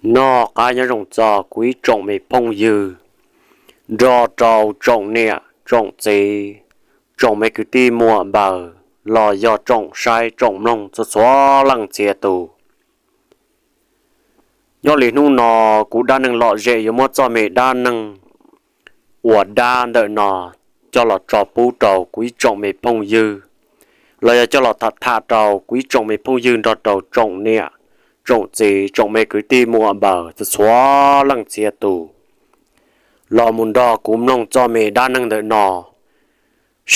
Noj qab nyob zoo txog kuv ib tsoom me phooj ywg, nrog rau tsoom niam tsoom txiv, tsoom me kwv tij muam npaws, los yog tsoom saib tsoom mloog txhua txhua leej txhia tus. Nyob li hnub no, kuv dab neeg lom zem yuav muab txoj me dab neeg uas dab ntawm no coj los tso pub rau kuv ib tsoom me phooj ywg, los yog coj los tham tham rau kuv ib tsoom me phooj ywg nrog rau tsoom niam tsoom txiv, tsoom me kwv tij muam npaws txhua txhua leej txhia tus, los mus nrog kuv mloog txoj me dab neeg ntawm no,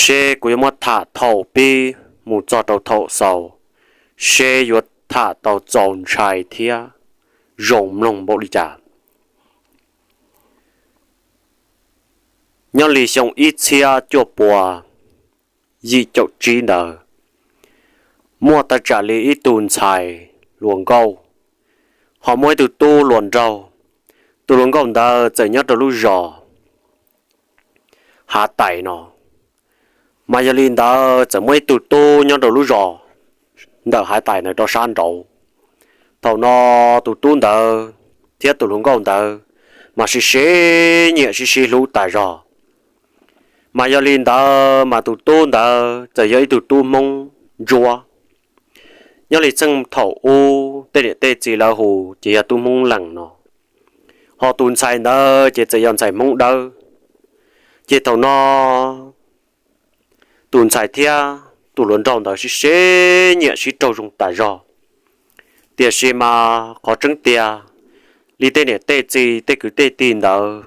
seb kuv yuav muab tham thaum pib mus txog rau thaum xaus, seb yuav tham tau txaus ntshai thiab zoo mloog npaum li cas. Nyob li xyoo ib txhiab cuaj puas yim caum tsib ntawd, muaj tag tsam li ib tug ntxhais hluas nkauj, ho muaj ib tug tub hluas nraug. Tus hluas nkauj ntawd txawm nyob rau lub zos Hav Tais no, mas yog li ntawd txawm muaj ib tug tub nyob rau lub zos ntawm Hav Tais ntawd rau sab nraud. Thaum no tus tub ntawd thiab tus hluas nkauj ntawd mas sib sib nyiam sib sib hlub tas zog. Mas yog li ntawd mas tus tub ntawd txawm yog ib tug tub Hmoob Ntsuab. Nyob li txheej thaum ub tej niam tej txiv lawv hu ces yog tub Hmoob Lees no, ho tus ntxhais ntawd ces txawm yog ntxhais Hmoob Dawb. Ces thaum no tus ntxhais thiab tus hluas nraug ntawd sib sib nyiam sib raug zoo tas zog. Tiam sis mas qhov tseeb tiag, li tej niam tej txiv tej kwv tej tij ntawd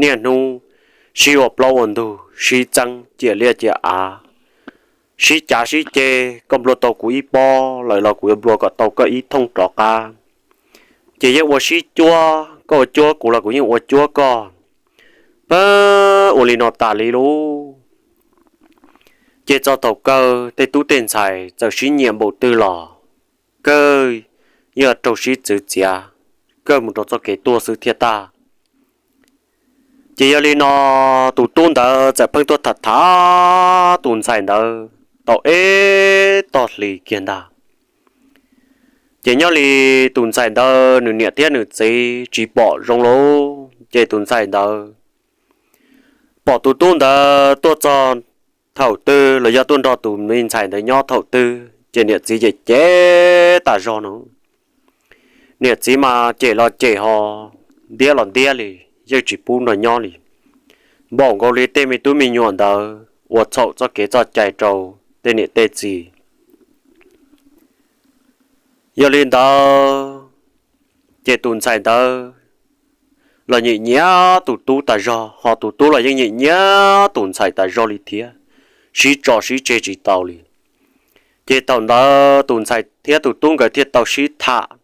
niaj hnub sib ua plaub ua ntug, sib txeeb ciam liaj ciam av, sib cav sib ceg, koj nplua tau kuv ib pob lawm los kuv yuav nplua kom tau koj ib thooj rov qab. Ces yeej ua sib cuab, koj ua cuab kuv los kuv yeej ua cuab koj, pab ua li no tas li lauj. Ces txog thaum kawg tej tub tej ntxhais txawm sib nyiam npaum twg los kawg yeej raug sib txwv txiav, kawg mus rau txoj kev tuag xwb thiaj tag. Ces yog li no, tus tub ntawd txawm pheej tuaj tham tham tus ntxhais ntawd tau ib tog hlis kiag ntag. Ces nyob li tus ntxhais ntawd nws niam thiab nws txiv tsis pom zoo lauj, ces tus ntxhais ntawd pom tus tub ntawd tuaj txog thaum twg los yog tuaj nrog tus me ntxhais ntawd nyob thaum twg ces niam txiv cem cem tas zog no. Niam txiv mas cem los cem ho, ntiab los ntiab li, yeej tsis pub nrog nyob li. Npaum nkaus li tej me tub me nyuam ntawd ua txhaum txoj kev txoj cai rau tej niam tej txiv. Yog li ntawd, ces tus ntxhais ntawd los nyiam nyiam tus tub tas zog, ho tus tub los yeej nyiam nyiam tus ntxhais tas zog li thiab, sib tso sib tseg tsis tau li. Ces thaum ntawd tus ntxhais thiab tus tub nkawd thiaj tau sib tham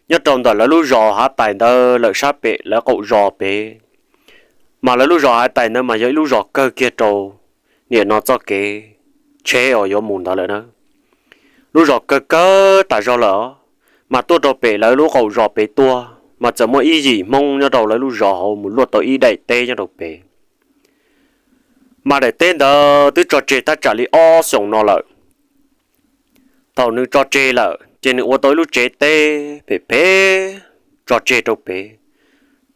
nyob rau ntawm lawv lub zos Hav Tais ntawd lawm sab pem lawv qaum zos pem. Mas lawv lub zos Hav Tais ntawd mas yog ib lub zos kawg kiag rau nim no txoj kev tsheb uas yuav mus ntawd lawm na. Lub zos kawg kawg tas zog lawm os, mas tuaj rau pem lawv lub qaum zos pem tuaj mas txawm muaj ib yim Hmoob nyob rau lawv lub zos hauv mus luaj tau ib daim teb nyob rau pem. Mas daim teb ntawd twb tso tseg thaj tsam li ob xyoos no lawm. Thaum nws tso tseg lawm ces nws ua tau ib lub tsev teb phem phem tso tseg rau pem,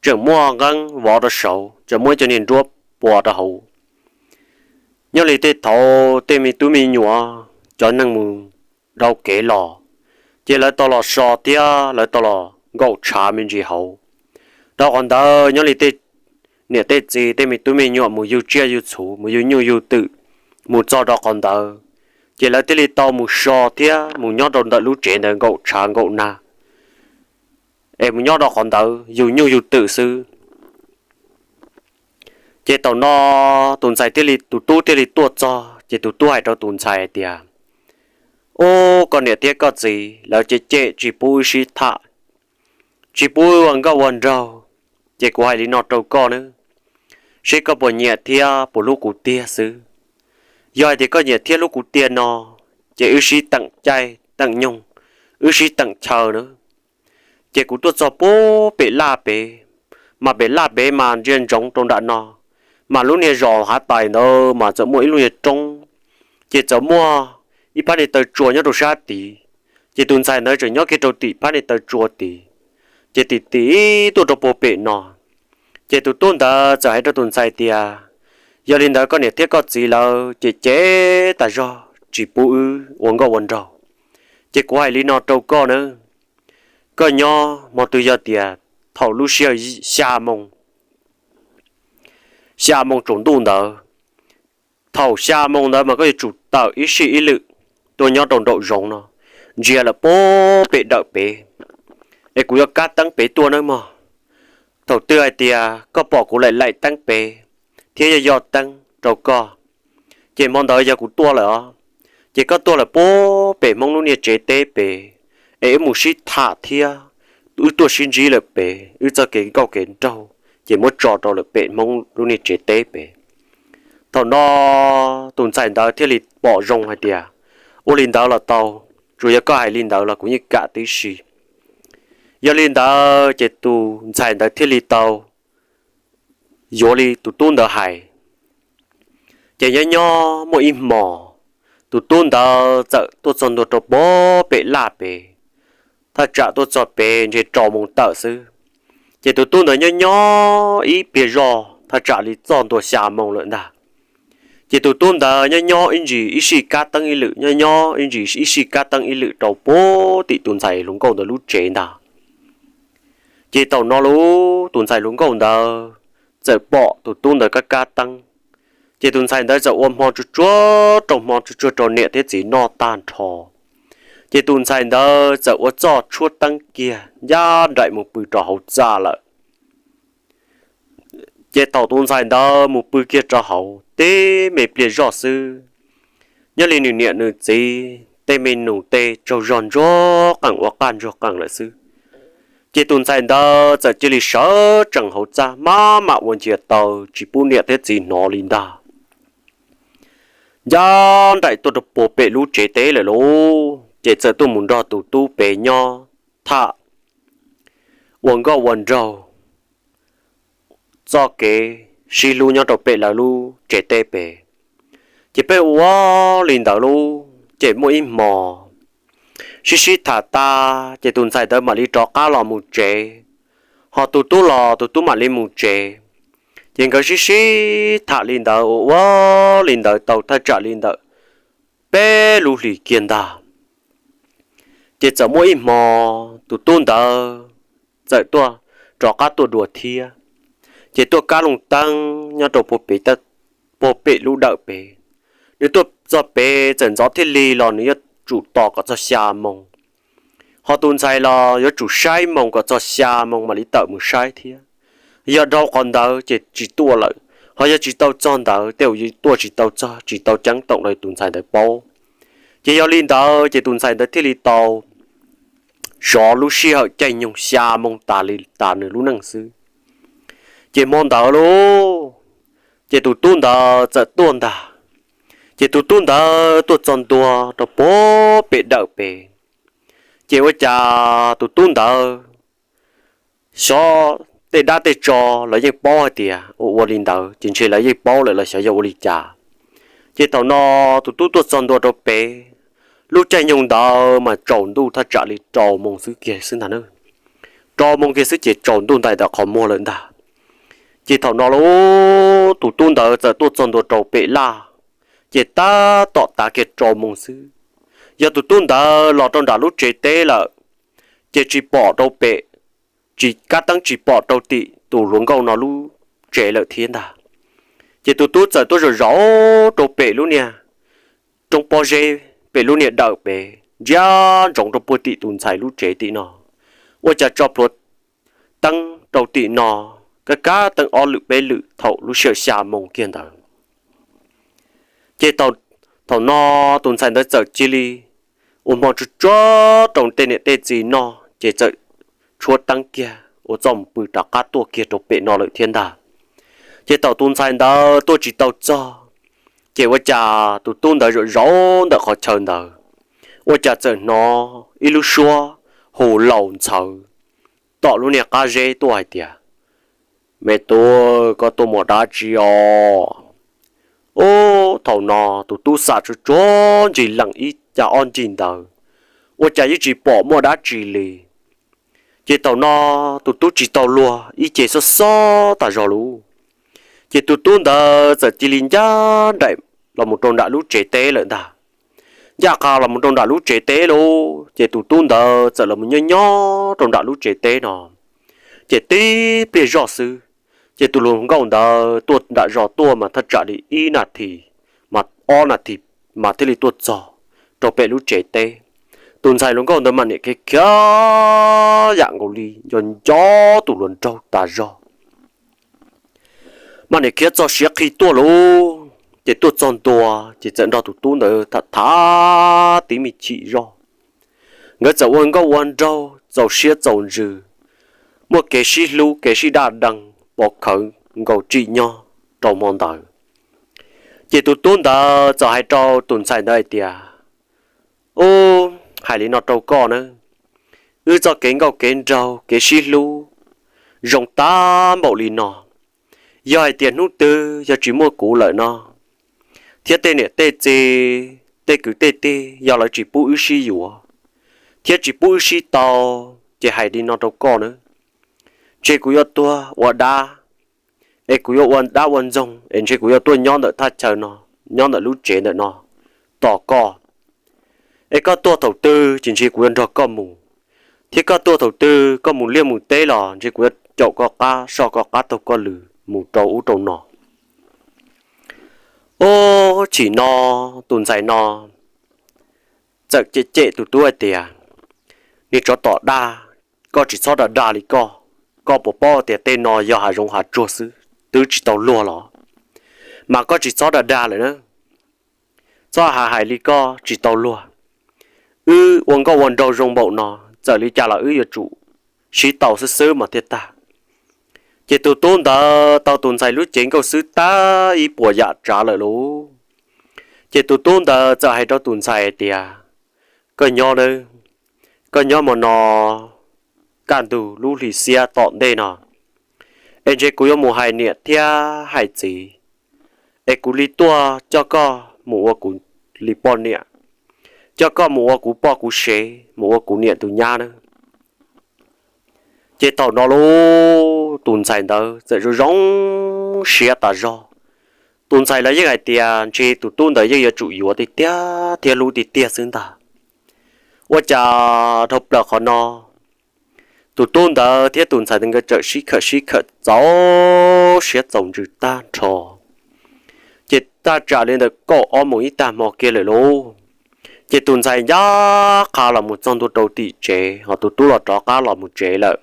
tseem muaj nqeeb vov rau saud, tseem muaj ib co niag nruab pua rau hauv. Nyob li tej thaud tej me tub me nyuam cov neeg mus dhau kev los, ces lawv tau los so thiab lawv tau los nkaum tshav me ntsis hauv. Rau qhov ntawd nyob li tej niam tej txiv tej me tub me nyuam mus yug tsiaj yug txhu mus yug nyuj yug twm mus txog rau qhov ntawd, ces lawv thiaj li tau mus so thiab mus nyob rau ntawm lub tsev ntawd nkaum tshav nkaum nag, es mus nyob rau qhov ntawd yug nyuj yug twm xwb. Ces thaum no tus ntxhais thiaj li, tus tub thiaj li tuaj txog, ces tus tub hais rau tus ntxhais hais tias, Ub, koj niam thiab koj txiv lawv cem cem tsis pub wb sib tham, tsis pub wb ua nkauj ua nraug, ces kuv hais li no rau koj nawb, seb koj puas nyiam thiab puas hlub kuv tiag xwb. Yog hais tias koj nyiam thiab hlub kuv tiag no, ces wb sib teem caij teem nyoog, wb sib teem chaw na. Ces kuv tuaj txog puag pem laj pem, mas pem laj pem mas ntsia ntsoov rau nram no, mas lub niag zos Hav Tais ntawd mas txawm muaj ib lub niag roob, ces txawm muaj ib phab niag taw tsua nyob rau sab tid, ces tus ntxhais ntawd tseem nyob kiag rau tim phab niag taw tsua tid. ces tim tim tuaj rau puag pem no. Ces tus tub ntawd txawm hais rau tus ntxhais tias, yog li ntawd koj niam thiab koj txiv lawv ces cem tas zog tsis pub wb ua nkauj ua nraug. Ces kuv hais li no rau koj nawb, koj nyob hmo twg yog tias thaum lub sij hawm xya moo, xya moo tsaus ntuj ntawd, thaum xya moo ntawd mas koj yuav tsum tawm ib sij ib lwm tuaj nyob rau nraum zoov no, ntsia lawm puag pem dawm pem, es kuv yuav kab teeb pem tuaj nawb mog. Thaum twg hais tias koj pom kuv laim laim teeb pem thiab yog yoj teeb rau koj, ces hmo ntawd yog kuv tuaj lawm os. Ces koj tuaj lawm puag pem Hmoob lub niag tsev teb pem, es wb mus sib tham thiab wb tuaj sib ntsib lawm pem, wb txoj kev nkauj kev nraug ces muab tso rau lawm pem Hmoob lub niag tsev teb pem. Thaum no tus ntxhais ntawd thiaj li pom zoo hais tias, ua li ntawd los tau, tsuas yog koj hais li ntawd los kuv yeej kam tib si. Yog li ntawd ces tus ntxhais ntawd thiaj li tau yuav li tus tub ntawd hais. Ces nyob nyob muaj ib hmos, tus tub ntawd txawm tuaj txog ntua rau puag pem laj pem, thaj tsam tuaj txog pem ntshe rau moos tawm xwb. Ces tus tub ntawd nyob nyob ib pliag zoj thaj tsam li txog ntua xya moo lawm ntag. Ces tus tub ntawd nyob nyob ib ntsis ib sij kab teeb ib lwm, nyob nyob ib ntsis ib sij kab teeb ib lwm rau puag tim tus ntxhais hluas nkauj ntawd lub tsev ntag. Ces thaum no lauj, tus ntxhais hluas nkauj ntawd txawm pom tus tub ntawd kab kab teeb. Ces tus ntxhais ntawd txawm ua hmo tsuag tsuag rau, hmo tsuag tsuag rau niam thiab txiv noj tag nrho. Ces tus ntxhais ntawd txawm ua txoj tshuab teeb kiag ncaj nraim mus pw rau hauv txaj lawm. Ces thaum tus ntxhais ntawd mus pw kiag rau hauv, tib me pliag zoj xwb, nyob li nws niam nws txiv tej me nus tej tsaug zog ntsuag qees ua qaj ntsuag qees lawm xwb. Ces tus ntxhais ntawd txawm cia li sawv tsees hauv txaj maj mam ua ntsia taw tsis pub niam thiab txiv hnov li ntag. Ncaj nraim tuaj rau puag pem lub tsev teb lawm lauj, ces txawm tuaj mus nrog tus tub pem nyob tham ua nkauj ua nraug txoj kev sib hlub nyob rau pem lawv lub tsev teb pem. Ces peb ua li ntawd lauj, ces muaj ib hmos sib sib tham tas, ces tus ntxhais ntawd mam li rov qab los mus tsev, ho tus tub los tus tub mam li mus tsev. Ces nkawd sib sib tham li ntawd ua ua li ntawd tau thaj tsam li ntawm peb lub hlis kiag ntag. Ces txawm muaj ib hmo tus tub ntawd txawm tuaj, rov qab tuaj dua thiab. Ces tuaj kab looj teeb nyob rau puag pem lub dawm pem. Nws tuaj txog pem txawm ntxov thiaj li los nws yuav tsum tos kom txog xya moo. Ho tus ntxhais los yuav tsum saib moo kom txog xya moo mam li tawm mus saib thiab. Yog dhau qhov ntawd ces tsis tuaj lawm, ho yog tsis tau txog ntawd tej zaum yuav tuaj tsis tau txog, tsis tau ceeb toom rau tus ntxhais ntawd paub. Ces yog li ntawd ces tus ntxhais ntawd thiaj li tau zov lub sij hawm caij nyoog xya moo tas li tas nws lub neej xwb. Ces hmo ntawd lauj, ces tus tub ntawd txawm tuaj ntag. Ces tus tub ntawd tuaj txog ntua rau puag pem dawm pem. Ces ua cas tus tub ntawd xyov tej dab tej tsov lawv yeej paub hais tias ua ua li ntawd, ces ntshe lawv yeej paub lawm los xyov yog ua li cas. Ces thaum no tus tub tuaj txog ntua rau pem, lub caij nyoog ntawd mas tsaus ntuj thaj tsam li rau moo xwb kiag xwb ntag na. Rau moo kiag xwb ces tsaus ntuj ntais ntawm qhov muag lawm ntag. Ces thaum no lauj, tus tub ntawd txawm tuaj txog ntua rau pem laj, ces tab tom tav kiag rau moo xwb. Yog tus tub ntawd los rau nram lub tsev teb lawm, ces tsis pom rau pem, tsis kab teeb tsis pom rau tim tus hluas nkauj no lub tsev lawm thiab ntag. Ces tus tub txawm tuaj zaum zaum rau pem lub niag roob pob zeb pem lub niag dawm pem ntsia ntsoov rau puag tim tus ntxhais lub tsev tim no. Ua cas tso plhuav teeb rau tim no, kab kab teeb ob lwm peb lwm thaum lub sij hawm xya moo kiag ntawd. Ces thaum no tus ntxhais ntawd txawm cia li ua hmo tsuag tsuag rau tej niam tej txiv noj, ces txawm tshuab teeb kiag ua txoj mus pw rov qab tuaj kiag rau pem no lawm thiab ntag. Ces thaum tus ntxhais ntawd tuaj tsis tau txog, ces ua cas tus tub ntawd zaum zaum ntawm qhov chaw ntawd, ua cas txawm hnov ib lub suab hu laus ntxhawv tom lub niag qab zeb tuaj hais tias, me tub, koj tuaj muaj dab tsi os? Ub, thaum no tus tub xam tsuag tsuag ncig lees ib cag ob ncig ntawd, ua cas yeej tsis pom muaj dab tsi li. Ces thaum no tus tub tsis tau luag ib ce xob xob tas zog lauj. Ces tus tub ntawd txawm cia li ncaj nraim los mus rau nram lub tsev teb lawm ntag. Ncaj qha los mus rau nram lub tsev teb lauj, ces tus tub ntawd txawm los mus nyob nyob rau nram lub tsev teb no. Ces tib pliag zoj xwb, ces tus hluas nkauj ntawd tuaj nram zos tuaj mas thaj tsam li ib nas this, mas ob nas this mas thiaj li tuaj txog rau pem lub tsev teb. Tus ntxhais hluas nkauj ntawd mas niam khiav khiav yam nkaus li nco nco tus hluas nraug tas zog, mas niam khiav txog siav qhi tuaj lauj. Ces tuaj txog ntua, ces txawm nrog tus tub ntawd tham tham tib me chim zog. Nkawd txawm ua nkauj ua nraug txaus siab txaus ntsws, muaj kev sib hlub kev sib daj dees pov khawv nkaus tsim nyog rau hmo ntawd. Ces tus tub ntawd txawm hais rau tus ntxhais ntawd hais tias, Ub, hais li no rau koj nawb, wb txoj kev nkauj kev nraug kev sib hlub zoo tag npaum li no, yog hais tias hnub twg yog tsis muaj kuv lawm no, thiab tej niam tej txiv tej kwv tej tij yog lawv tsis pub wb sib yuav thiab tsis pub wb sib tau, ces hais li no rau koj nawb, ntshe kuv yuav tuag ua dab, es kuv yuav ua dab ua ntxoog es ntshe kuv yuav tuaj nyob ntawm thaj chaw no, nyob ntawm lub tsev ntawm no tos koj. Es koj tuaj thaum twg ces ntshe kuv yuav nrog koj mus, thiab koj tuaj thaum twg koj mus liaj mus teb los ntshe kuv yuav caum koj qab soj koj qab taug koj lw mus rau ub rau no. Ub, chim no tus ntxhais no txawm cem cem tus tub hais tias, Niag tsov tom dag, koj tsis txhob dag dag li koj. Koj puas paub tias tej no yog hav zoov hav tsuag xwb, twb tsis tau luag los, mas koj tsis txhob dag dag lawm na. Txhob hais hais li koj tsis tau luag. Wb ua nkauj ua nraug zoo npaum no, txawm li cas los wb yuav tsum sib tau xwb xwb mas thiaj tag. Ces tus tub ntawd tau tus ntxhais lub cev nkauj xwb tag ib puas yam tsav lawm lauj. Ces tus tub ntawd txawm hais rau tus ntxhais tias, Koj nyob nawb, koj nyob hmo no kaj ntug lub hli xiab tom ntej no, es ntshe kuv yuav mus hais niam thiab hais txiv, es kuv li tuaj coj koj mus ua kuv li poj niam, coj koj mus ua kuv poj kuv sev, mus ua kuv niam tus nyab nawb. Ces thaum no lauj, tus ntxhais ntawd txawm zoo zoo siab tas zog. Tus ntxhais los yeej hais tias ntshe tus tub ntawd yeej yuav tsum yuav tiag tiag thiab hlub tiag tiag xwb ntag. Ua cas dhau plaws qhov no, tus tub ntawd thiab tus ntxhais ntawd nkawd txawm sib khawm sib khawm txaus siab txaus ntsws tag nrho. Ces thaj tsam li ntawm kaum ob moos ib tag hmo kiag lawm lauj, ces tus ntxhais ncaj qha los mus txog ntua rau tim tsev, ho tus tub los rov qab los mus tsev lawm.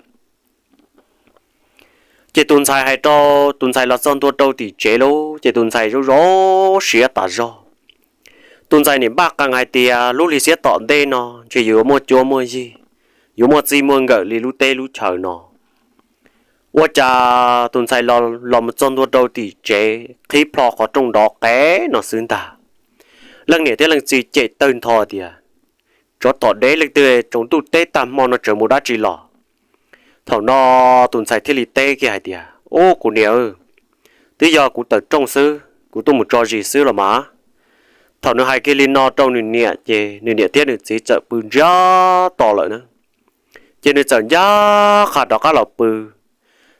Ces tus ntxhais hais rau, tus ntxhais los txog ntua rau tim tsev lauj, ces tus ntxhais zoo zoo siab tas zog. Tus ntxhais nim npaj qees hais tias lub hli xiab tom ntej no ntshe yuav muaj cuab muaj yig, yuav muaj txij muaj nkawm li lub teb lub chaw no. Ua cas tus ntxhais los mus txog ntua rau tim tsev qhib plho qhov rooj nrov qev no xwb ntag. Leej niam thiab leej txiv cem tawg ntho tias, Tsov tom deb, leej twg tsaus ntuj teb tag hmo no tseem mus dab tsi los? Thaum no tus ntxhais thiaj li teb kiag hais tias, Ub, kuv niam, twb yog kuv tawm rooj xwb, kuv tuaj mus tso zis xwb los mas. Thaum nws hais kiag li no rau nws niam ces nws niam thiab nws txiv txawm pw ntsiag to lawm na. Ces nws txawm ncaj qha rov qab los pw.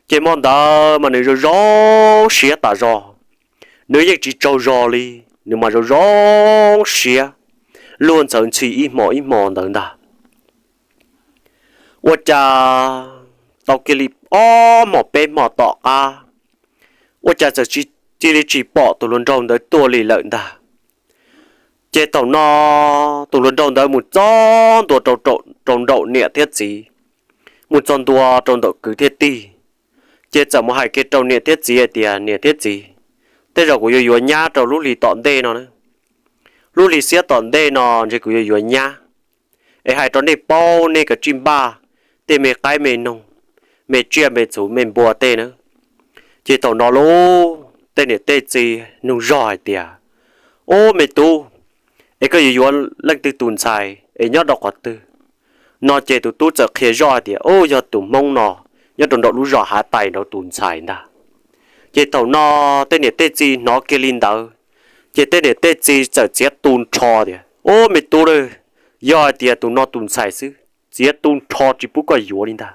Ces hmo ntawd mas nws zoo zoo siab tas zog, nws yeej tsis tsaug zog li, nws mas zoo zoo siab luag ntxhawv ntxhi ib hmo ib hmo ntawd ntag. Ua cas tau kiag li ob hmo peb hmo tom qab, ua cas txawm cia li tsis pom tus hluas nraug ntawd tuaj li lawm ntag. Ces thaum no tus hluas nraug ntawd mus txog ntua rau nraum niam thiab txiv, mus txog ntua rau nraum kwv thiab tij, ces txawm mus hais kiag rau niam thiab txiv hais tias, Niam thiab txiv, tej zaum kuv yuav yuav nyab rau lub hli tom ntej no na. Lub hli xiab tom ntej no ntshe kuv yuav yuav nyab. Es hais rau nej paub, nej kav tsij npaj tej me qaib me noog, me tsiaj me txhu me npua tej na. Ces thaum no lauj, tej niam tej txiv nug zog hais tias, Ub, me tub, es koj yuav yuav leej twg tus ntxhais es nyob rau qhov twg? No ces tus tub txawm qhia zoj hais tias, Ub, yog tus hmoob no nyob rau nraum lub zos hav tais nraud tus ntxhais ntag. Ces thaum no tej niam tej txiv hnov kiag li ntawd, ces tej niam tej txiv txawm txiav tu nrho tias, Ub, me tub, yog hais tias tus no tus ntxhais xwb, txiav tu nrho tsis pub koj yuav li ntag.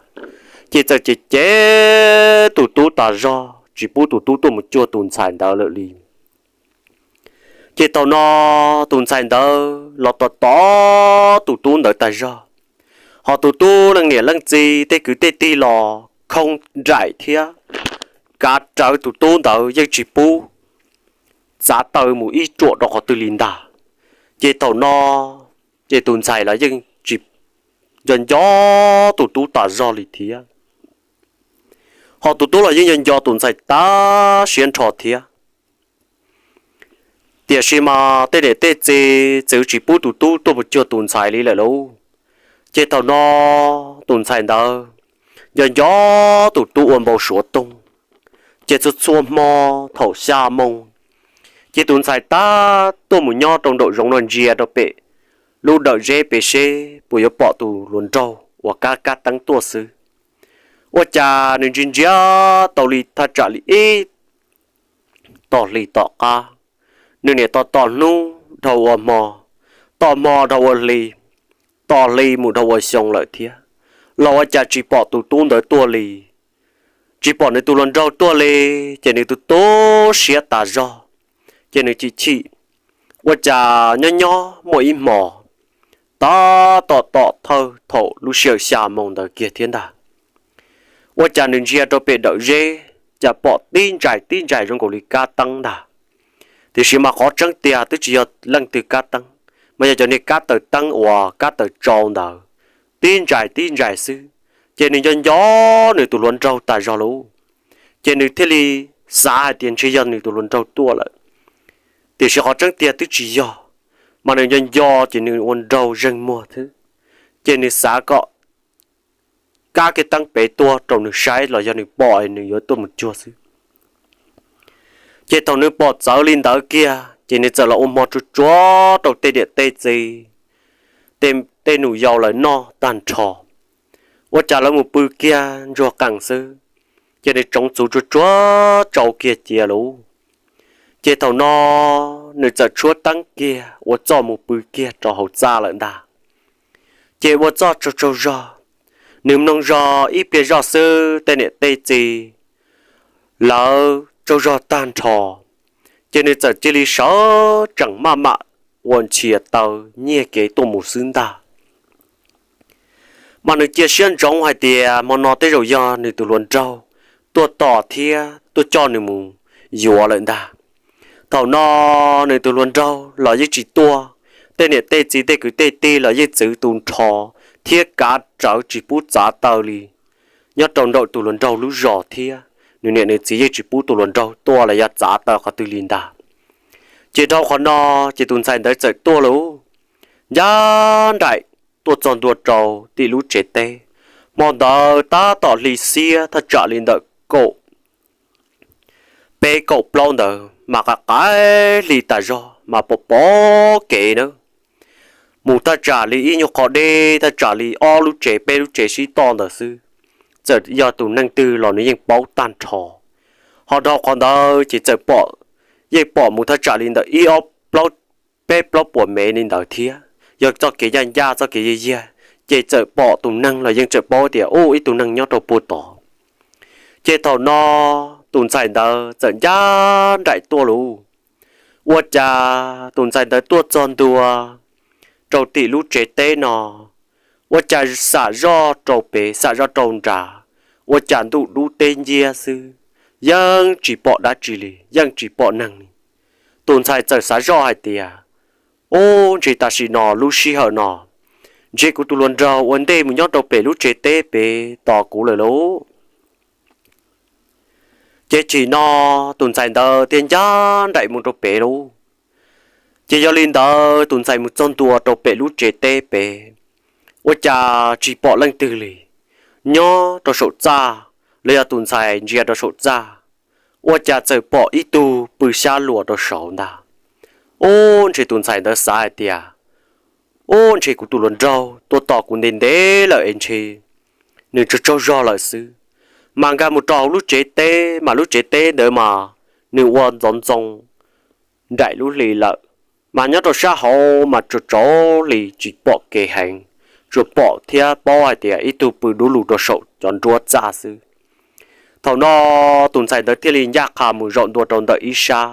ces txawm cem cem tus tub tas zog, tsis pub tus tub tuaj mus cuag tus ntxhais ntawd lawm li. Ces thaum no tus ntxhais ntawd los tos tos tus tub ntawd tas zog, ho tus tub leej niam leej txiv tej kwv tej tij los khoo nraim thiab kav rawv tus tub ntawd yeej tsis pub txav taw mus ib ruam rau qhov twg li ntag. Ces thaum no ces tus ntxhais los yeej tsis nco nco tus tub tas zog li thiab, ho tus tub los yeej nco nco tus ntxhais tas siab nrho thiab. Tiam sis mas tej niam tej txiv txwv tsis pub tus tub tuaj mus cuag tus ntxhais li lawm lauj. Ces thaum no tus ntxhais ntawd nco nco tus tub ua npau suav toog, ces txhua txhua hmo thaum xya moo, ces tus ntxhais tab tuaj mus nyob rau nraum zoov no ntsia rau pem lub dawm zeb pem seb puas yuav pom tus hluas nraug uas kab kab teeb tuaj xwb. Ua cas nws ntsia ntsia tau li thaj tsam li ib tog hlis tom qab, nws niam tos tos hnub dhau ua hmo, tos hmo dhau ua hli, tos hli mus dhau ua xyoo lawm thiab, los ua cas tsis pom tus tub ntawd tuaj li, tsis pom nws tus hluas nraug tuaj li. Ces nws tu tu siab tas zog, ces nws chim chim. Ua cas nyob nyob muaj ib hmo, tab tom tom thawj thaum lub sij hawm xya moo ntawd kiag thiab ntag, ua cas nws ntsia rau pem dawm zeb, cas pom tib ntsais tib ntsais zoo nkaus li kab teeb ntag. Tiam sis mas qhov tseeb tiag twb tsis yog leej twg kab teeb, mas yog cov niag kab taws teeb uas kab taws tsau ntawd, tib ntsais tib ntsais xwb. Ces nws nco nco nws tus hluas nraug tas zog lauj, ces nws thiaj li xav hais tias ntshe yog nws tus hluas nraug tuaj lawm. Tiam sis qhov tseeb tiag twb tsis yog, mas nws nco nco ces nws ua nraug zeeg muag xwb, ces nws xav kom kab kiag teeb pem tuaj rau nws saib los yog nws pom nws yuav tuaj mus cuag xwb. Ces thaum nws pom txawv li ntawd kiag ces nws txawm los ua hmo tsuag tsuag rau tej niam tej txiv, tej nus yau lawv noj tag nrho, ua cas lawv mus pw kiag ntsuag qees xwb, ces nws tsoov txuv tsuag tsuag tsau kiag cia lauj. Ces thaum no nws txawm tshuab teeb kiag ua txuj mus pw kiag rau hauv txaj lawm ntag. Ces ua txuj tsaug tsaug zog, nws mloog zog ib pliag zoj xwb tej niam tej txiv lawv tsaug zog tag nrho, ces nws txawm cia li sawv tsees maj mam ua nrhiav taw nyiag kev tuaj mus xwb ntag. Mas nws cia siab ntsoov hais tias hmo no tej zaum yog nws tus hluas nraug tuaj tos thiab tuaj coj nws mus yuav lawm ntag. Thaum no nws tus hluas nraug los yeej tsis tuaj, tej niam tej txiv tej kwv tej tij los yeej txwv tu nrho thiab kav rawv tsis pub txav taw li. Nyob rau nraum tus hluas nraug lub zos thiab, nws niam nws txiv yeej tsis pub tus hluas nraug tuaj los yog txav taw qhov twg li ntag. Ces dhau qhov no, ces tus ntxhais ntawd txawm tuaj lauj, ncaj nraim tuaj txog ntua rau tim lub tsev teb. Hmo ntawd tab tom hli xiab thaj tsam li ntawm kaum peb kaum plaub ntawd mas qaim qaim hli tas zog mas pom pom kev na, mus thaj tsam li ib nyuag qho deb thaj tsam li ob lub tsev peb lub tsev sib toj ntawd xwb, txawm yog tus neeg twg los nws yeej paub tag nrho. Ho dhau qhov ntawd ces txawm pom, yeej pom mus thaj tsam li ntawm ib ob plaub, peb plaub puas mev li ntawd thiab. Yog txoj kev ncaj ncaj txoj kev yiag yiag, ces txawm pom tus neeg los yeej txawm paub tias ub ib tug neeg nyob rau puag tod. Ces thaum no tus ntxhais ntawd txawm ncaj nraim tuaj lauj. Ua cas tus ntxhais ntawd tuaj txog ntua rau tim lub tsev teb no, ua cas xam zoj rau pem xam zoj rau nrad, ua cas ntuj dub teb nciab xwb, yeej tsis pom dab tsi li, yeej tsis pom neeg li. Tus ntxhais txawm xav zoj hais tias, ub, ntshe tam sim no lub sij hawm no ntshe kuv tus hluas nraug ua ntej mus nyob rau pem lub tsev teb pem tos kuv lawm lauj. Ces thaum no tus ntxhais ntawd thiaj ncaj nraim mus rau pem lauj. Ces yog li ntawd tus ntxhais mus txog ntua rau pem lub tsev teb pem, ua cas tsis pom leej twg li. Nyob rau saum txaj, los yog tus ntxhais ntsia rau saum txaj, ua cas txawm pom ib tug pw xyab luas rau saud ntag. Ub, ntshe tus ntxhais ntawd xav hais tias, ub, ntshe kuv tus hluas nraug tuaj tos kuv ntev ntev lawm es ntshe nws tsaug tsaug zog lawm xwb. Mas nkag mus rau hauv lub tsev teb, mas lub tsev teb ntawd mas nws ua ntxoov ntxoo nraim lub hli lawm, mas nyob rau sab hauv mas tsaus tsaus hli tsis pom kev heev, tsuas pom thiab paub hais tias ib tug pw dub lug rau saum cov nruab txaj xwb. Thaum no tus ntxhais ntawd thiaj li ncaj qha mus zaum ntua rau ntawm ib sab,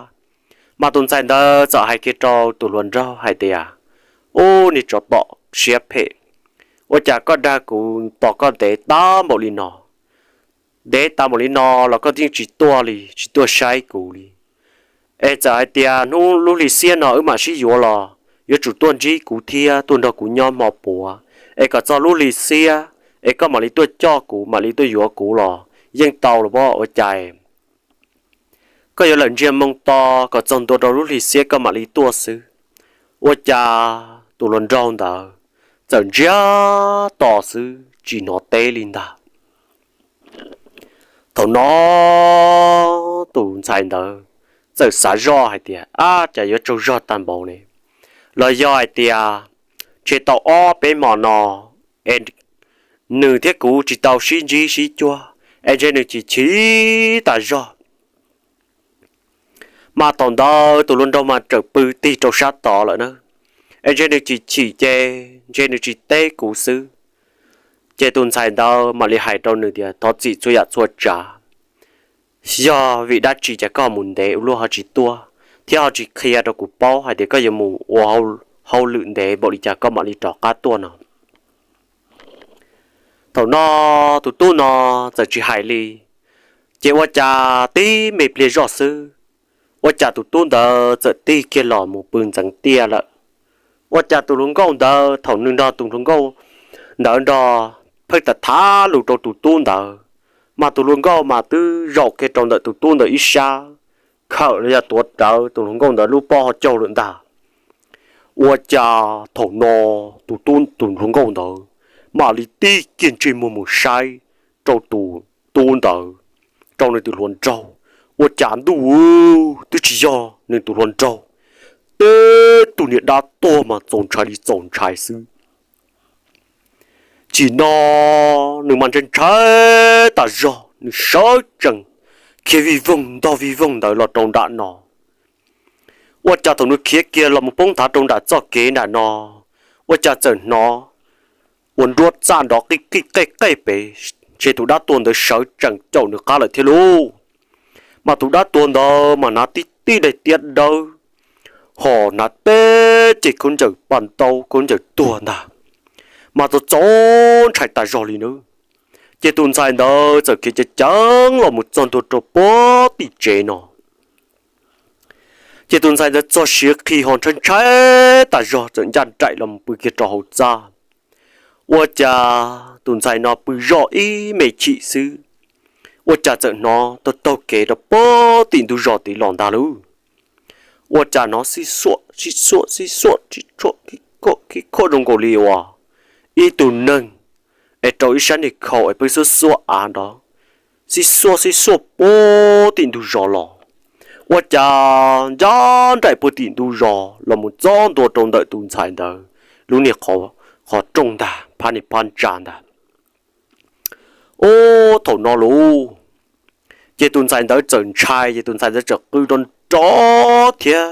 mas tus ntxhais ntawd txawm hais kiag rau tus hluas nraug hais tias, Ub, niag tsov tom siab phem, ua cas koj dag kuv tos koj ntev tag npaum li no? Ntev tag npaum li no los koj yeej tsis tuaj li, tsis tuaj saib kuv li. Es txawm hais tias hnub lub hli xiab no wb mam sib yuav los yuav tsum tuaj ntsib kuv thiab tuaj nrog kuv nyob hmo puav, es kom txog lub hli xiab es koj mam li tuaj coj kuv, mam li tuaj yuav kuv los yeej tau los pob. Ua cas koj yuav lawm ntsiag moo to, kom txog ntua rau lub hli xiab koj mam li tuaj xwb? Ua cas tus hluas nraug ntawd txawm ntsiag to xwb tsis hnov teb li ntag. Thaum no tus ntxhais ntawd txawm xav zoj hais tias, Ab, cas yuav tsaug zog tag npaum ne? Los yog hais tias ntshe tau ob peb hmo no es nws thiab kuv tsis tau sib ntsib sib cuag, es ntshe nws chim chim tas zog. Mas thaum ntawd tus hluas nraug mas tseem pw tig rau sab tod lawm na, es ntshe nws chim chim ces ntshe nws tsis teb kuv xwb. Ces tus ntxhais ntawd mam li hais rau nws tias, Thov txim txhua yam txhua tsav, yog vim dab tsi cas koj mus ntev ua luaj ho tsis tuaj thiab ho tsis qhia rau kuv paub hais tias koj yuav mus ua hauj lwm ntev npaum li cas koj mam li rov qab tuaj no? Thaum no tus tub no txawm tsis hais li, ces ua cas tib me pliag zoj xwb, ua cas tus tub ntawd txawm tig kiag los mus pw ntxeev tiaj lawm. Ua cas tus hluas nkauj ntawd thaum nws nrog tus hluas nkauj ntawd nrog pheej tham tham lus rau tus tub ntawd, mas tus hluas nkauj mas twb zaum kiag rau ntawm tus tub ntawd ib sab, khawm los yog tuav rawv tus hluas nkauj ntawd lub pob hauv caug lawm ntag. Ua cas thaum no tus tub, tus hluas nkauj ntawd mam li tig kiag ntsej muag mus saib rau tus tub ntawd, rau nws tus hluas nraug. Ua cas ntuj, twb tsis yog nws tus hluas nraug, teb tug niag dab tuag mas txaus ntshai li txaus ntshai xwb. Tsim no nws mas ntshai ntshai tas zog, nws sawv tsees khiav vij voog ntog vij voog ntawd los rau nram no. Ua cas thaum nws khiav kiag los mus poob nthav rau nram txoj kev nram no, ua cas txawm hnov ua nruab txaj nrov qij qij qej qej pem, ntshe tus dab tuag ntawd sawv tsees caum nws qab lawm thiab lauj. Mas tus dab tuag ntawd mas hnav tib tib daim tiab dawb, ho hnav teb ces khaub ncaws paj ntaub khaub ncaws tuag ntag, mas txaus txaus ntshai tas zog li nawb. Ces tus ntxhais ntawd txawm khiav ceev ceev los mus txog ntua rau puag tim tsev no. Ces tus ntxhais ntawd txog siav qhi ho ntshai ntshai tas zog txawm ncaj nraim los mus pw kiag rau hauv txaj. Ua cas tus ntxhais no pw zoj ib me chim xwb, ua cas txawm hnov taug taug kev rau puag tim ntug zos tid los ntag lauj. Ua cas hnov xib xuam xib xuam xib xuam khib khuam zoo nkaus li uas ib tug neeg es rau ib sab niag khau es pheej xuab xuab av nrov, xib xuab xib xuab puag tim ntug zos los. Ua cas ncaj nraim puag tim ntug zos los mus txog ntua rau ntawm tus ntxhais ntawd lub niag qhov rooj ntag, phab niag phab ntsa ntag. Ub, thaum no lauj, ces tus ntxhais ntawd txawm ntshai, ces tus ntxhais ntawd txawm qw nrov nrov thiab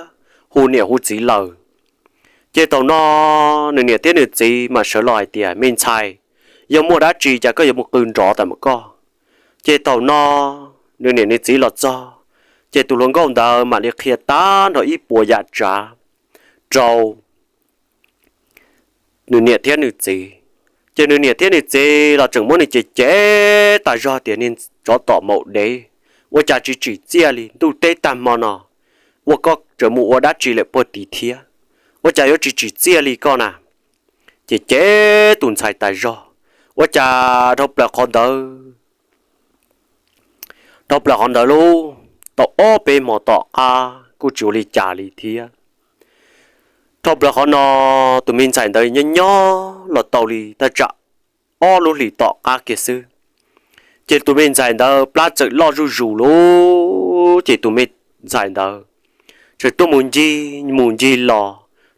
hu niam hu txiv lawm. Ces thaum no nws niam thiab nws txiv mam sawv los hais tias, Me ntxhais, yog muaj dab tsi cas koj yuav mus qw nrov tam mus koj? Ces thaum no nws niam nws txiv los txog, ces tus hluas nkauj ntawd mam li qhia tag nrho ib puas yam tsav rau nws niam thiab nws txiv. Ces nws niam thiab nws txiv los tseem muab nws cem cem tas zog tias, Niag tsov tom maum dev, ua cas tsis tsim txiaj li, ntuj teb tag hmo no ua koj tseem mus ua dab tsi lawm puag tid thiab? Ua cas yuav tsis tsim txiaj li koj na? Ces cem tus ntxhais tas zog. Ua cas dhau plaws qhov ntawd, dhau plaws qhov ntawd lauj, tau ob peb hmo tom qab kuj tsis ua li cas li thiab. Dhau plaws qhov no, tus me ntxhais ntawd nyob nyob los tau li thaj tsam ob lub hlis tom qab kiag xwb, ces tus me ntxhais ntawd plab txawm loj zuj zus lauj. Ces tus me ntxhais ntawd txawm tuaj mus ncig mus ncig los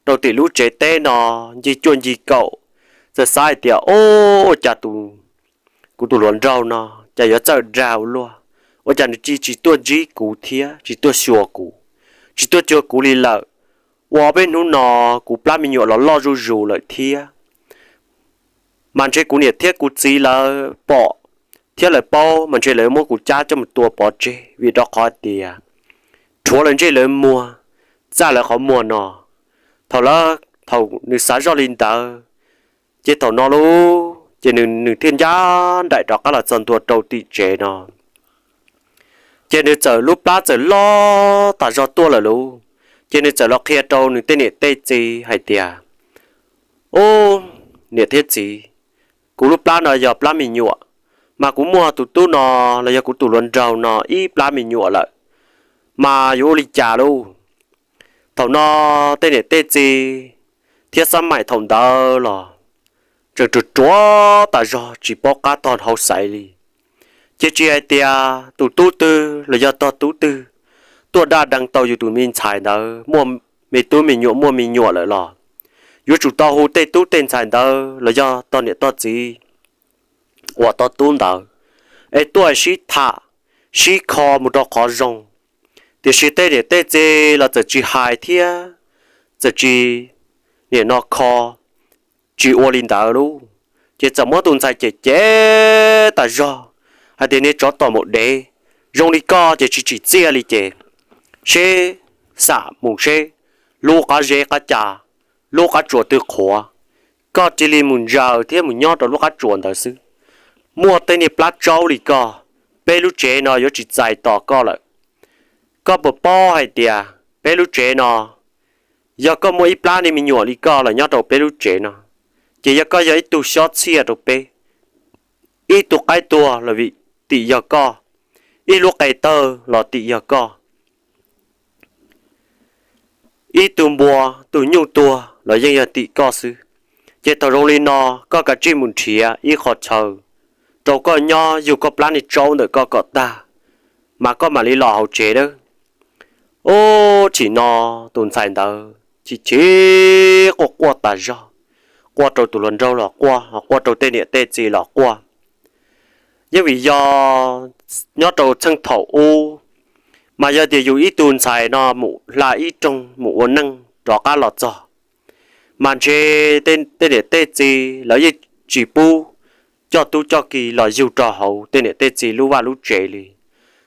rau tim lub tsev teb no, ncig cuaj ncig kaum, txawm xav hais tias, Ub, ua cas kuv tus hluas nraug no cas yuav txawj dag ua luaj, ua cas nws tsis tsis tuaj ntsib kuv thiab tsis tuaj xyuas kuv, tsis tuaj cuag kuv li lawm? Ua ob peb hnub no kuv plab me nyuam los loj zuj zus lawm thiab. Mas ntshe kuv niam thiab kuv txiv lawv pom thiab lawv paub, mas ntshe lawv muab kuv cab coj mus tua pov tseg, vim rau qhov tias rhuav lawv ntsej lawv muag, txaj lawv qhov muag no. Thaum lawv, thaum nws xav zoj li ntawd, ces thaum no lauj, ces nws, nws thiaj ncaj nraim rov qab los txog ntua rau tim tsev no. Ces nws txawm lub plab txawm loj tas zog tuaj lawm lauj. Ces nws txawm los qhia rau nws tej niam tej txiv hais tias, Ub, niam thiab txiv, kuv lub plab no yog plab me nyuam, mas kuv muaj tus tub no los yog kuv tus hluas nraug no ib plab me nyuam lawm, mas yuav ua li cas lauj? Thaum no tej niam tej txiv thiab xab maim thaum ntawd los tseem ruam ruam tas zog tsis paub qab tog hauv xaiv li. Ces tsis hais tias tus tub twg los yog tog tub twg tuaj daj deev tau yus tus me ntxhais ntawd muaj me tub me nyuam muaj me nyuam lawm los yuav tsum tau hu tej tub tej ntxhais ntawd los yog tog niam tog txiv uas tog tub ntawd es tuaj sib tham, sib kho mus rau qhov zoo. Tiam sis tej niam tej txiv los txawm tsis hais thiab txawm tsis, nim no kho, tsis ua li ntawd lauj. Ces txawm muab tus ntxhais cem cem tas zog hais tias, Niag tsov tom maum dev, zoo li koj ces tsis tsim txiaj li ces seb xam mus seb lub qab zeb qab ca, lub qab tsuas twg qhuav, koj cia li mus ntsaws thiab mus nyob rau lub qab tsuas ntawd xwb. Muaj tej niag plab tsaub li koj, peb lub tsev no yuav tsis txais tos koj lawm. Koj puas paub hais tias peb lub tsev no, yog koj muaj ib plab niag me nyuam li koj los nyob rau peb lub tsev no, ces yog koj yog ib tug xyob txhiaj rau peb. Ib tug qaib tuag los vim tim yog koj, ib lub qe tawg los tim yog koj, ib tug npua tus nyuj tuag los yeej yog tim koj xwb. Ces thaum zoo li no, koj kav tsij mus nrhiav ib qho chaw rau koj nyob yug koj plab niag tsaub ntawm koj kom tag, mas koj mam li los hauv tsev nawb. Ub, tsim no tus ntxhais ntawd chim chim quaj quaj tas zog, quaj rau tus hluas nraug los quaj, quaj rau tej niam tej txiv los quaj. Yeej vim yog nyob rau txheej thaum ub, mas yog tias yus ib tug ntxhais no mus hla ib rooj mus ua neej rov qab los txog, mas ntshe tej niam tej txiv lawv yeej tsis pub coj tub coj ki los yug rau hauv tej niam tej txiv lub vaj lub tsev li.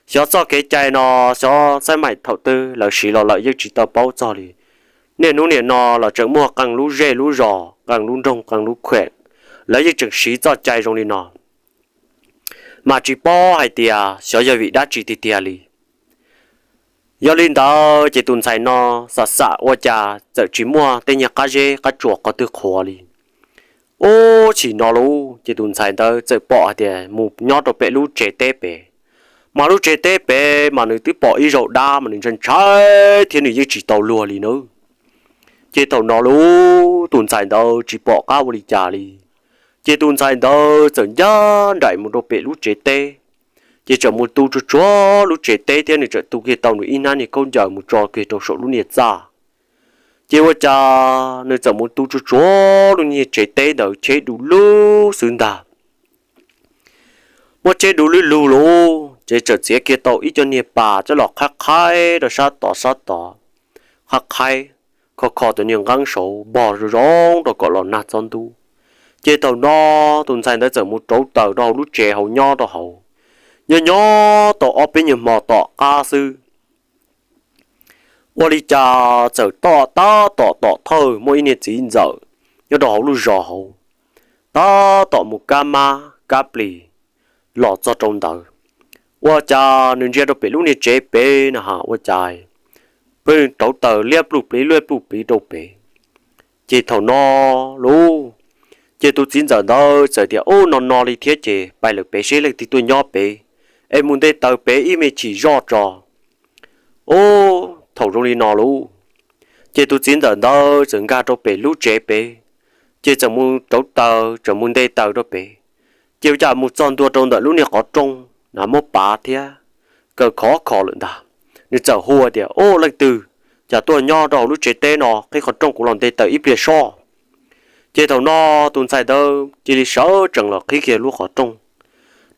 Xyov txoj kev cai no, xyov xab maim thaum twg lawv siv los lawm yeej tsis tau paub txog li. Niaj hnub niam no los tseem muaj qee lub zej lub zos, qee lub nroog, qee lub khuem, lawv yeej tseem siv txoj cai zoo li no, mas tsis paub hais tias xyov yog vim dab tsi tiag tiag li. Yog li ntawd ces tus ntxhais no xam xam ua cas txawm tsis muaj tej niag qab zeb qab tsuas qhov twg qhuav li. Ub, tsim no lauj, ces tus ntxhais ntawd txawm pom hais tias mus nyob rau pem lub tsev teb pem, mas lub tsev teb pem mas nws twb pom ib zaug dab mas nws ntshai ntshai thiab nws yeej tsis tau luag li nawb. Ces thaum no lauj, tus ntxhais ntawd tsis pom qab ua li cas li. Ces tus ntxhais ntawd txawm ncaj nraim mus rau pem lub tsev teb, ces txawm mus tu tsuag tsuag lub tsev teb thiab nws txawm tu kiag tau nws ib hnab niag khaub ncaws mus tso kiag rau saum lub niag txaj. Ces ua cas nws txawm mus tu tsuag tsuag lub niag tsev teb ntawd cheb du lug xwb ntag. Muab cheb du lug lug lauj, ces txawm txiav kiag tau ib co niag pas coj los qhaib qhaib rau sab tod sab tod, qhaib qhaib, kho kho cov niag nqeeb saud npog zoo zoo rau kom los nag txob ntub. Ces thaum no tus ntxhais ntawd txawm mus rauv taws rau hauv lub tsev hauv nyob rau hauv, nyob nyob tau ob peb nyuag hmo tom qab xwb, ua li cas txawm tab tom tom thawj muaj ib niag txiv ntxawm nyob rau hauv lub zos hauv, tab tom mus kab mab kab plis los txog rau ntawd. Ua cas nws ntsia rau pem lub niag tsev pem na has ua cas pheej rauv taws liab pluj pliv liab pluj pliv rau pem. Ces thaum no lauj, ces tus txiv ntxawm ntawd txawm tias, Ub, no no li thiab ces pais lawm pem seb leej twg tuaj nyob pem, es mus nte taws pem ib me chim zoj tso. Ub, thaum zoo li no lauj, ces tus txiv ntxawm ntawd txawm nkag rau pem lub tsev pem, ces txawm mus rauv taws txawm mus nte taws rau pem. Ces ua cas mus txog ntua rau ntawm lub niag qhov rooj na muab pav thiab kaw khov kho lawm ntag. Nws txawm hu tias, Ub, leej twg cas tuaj nyob rau hauv lub tsev teb no, qhib qhov rooj kuv los nte taws ib pliag soj. Ces thaum no tus ntxhais ntawd cia li sawv tsees los qhib kiag lub qhov rooj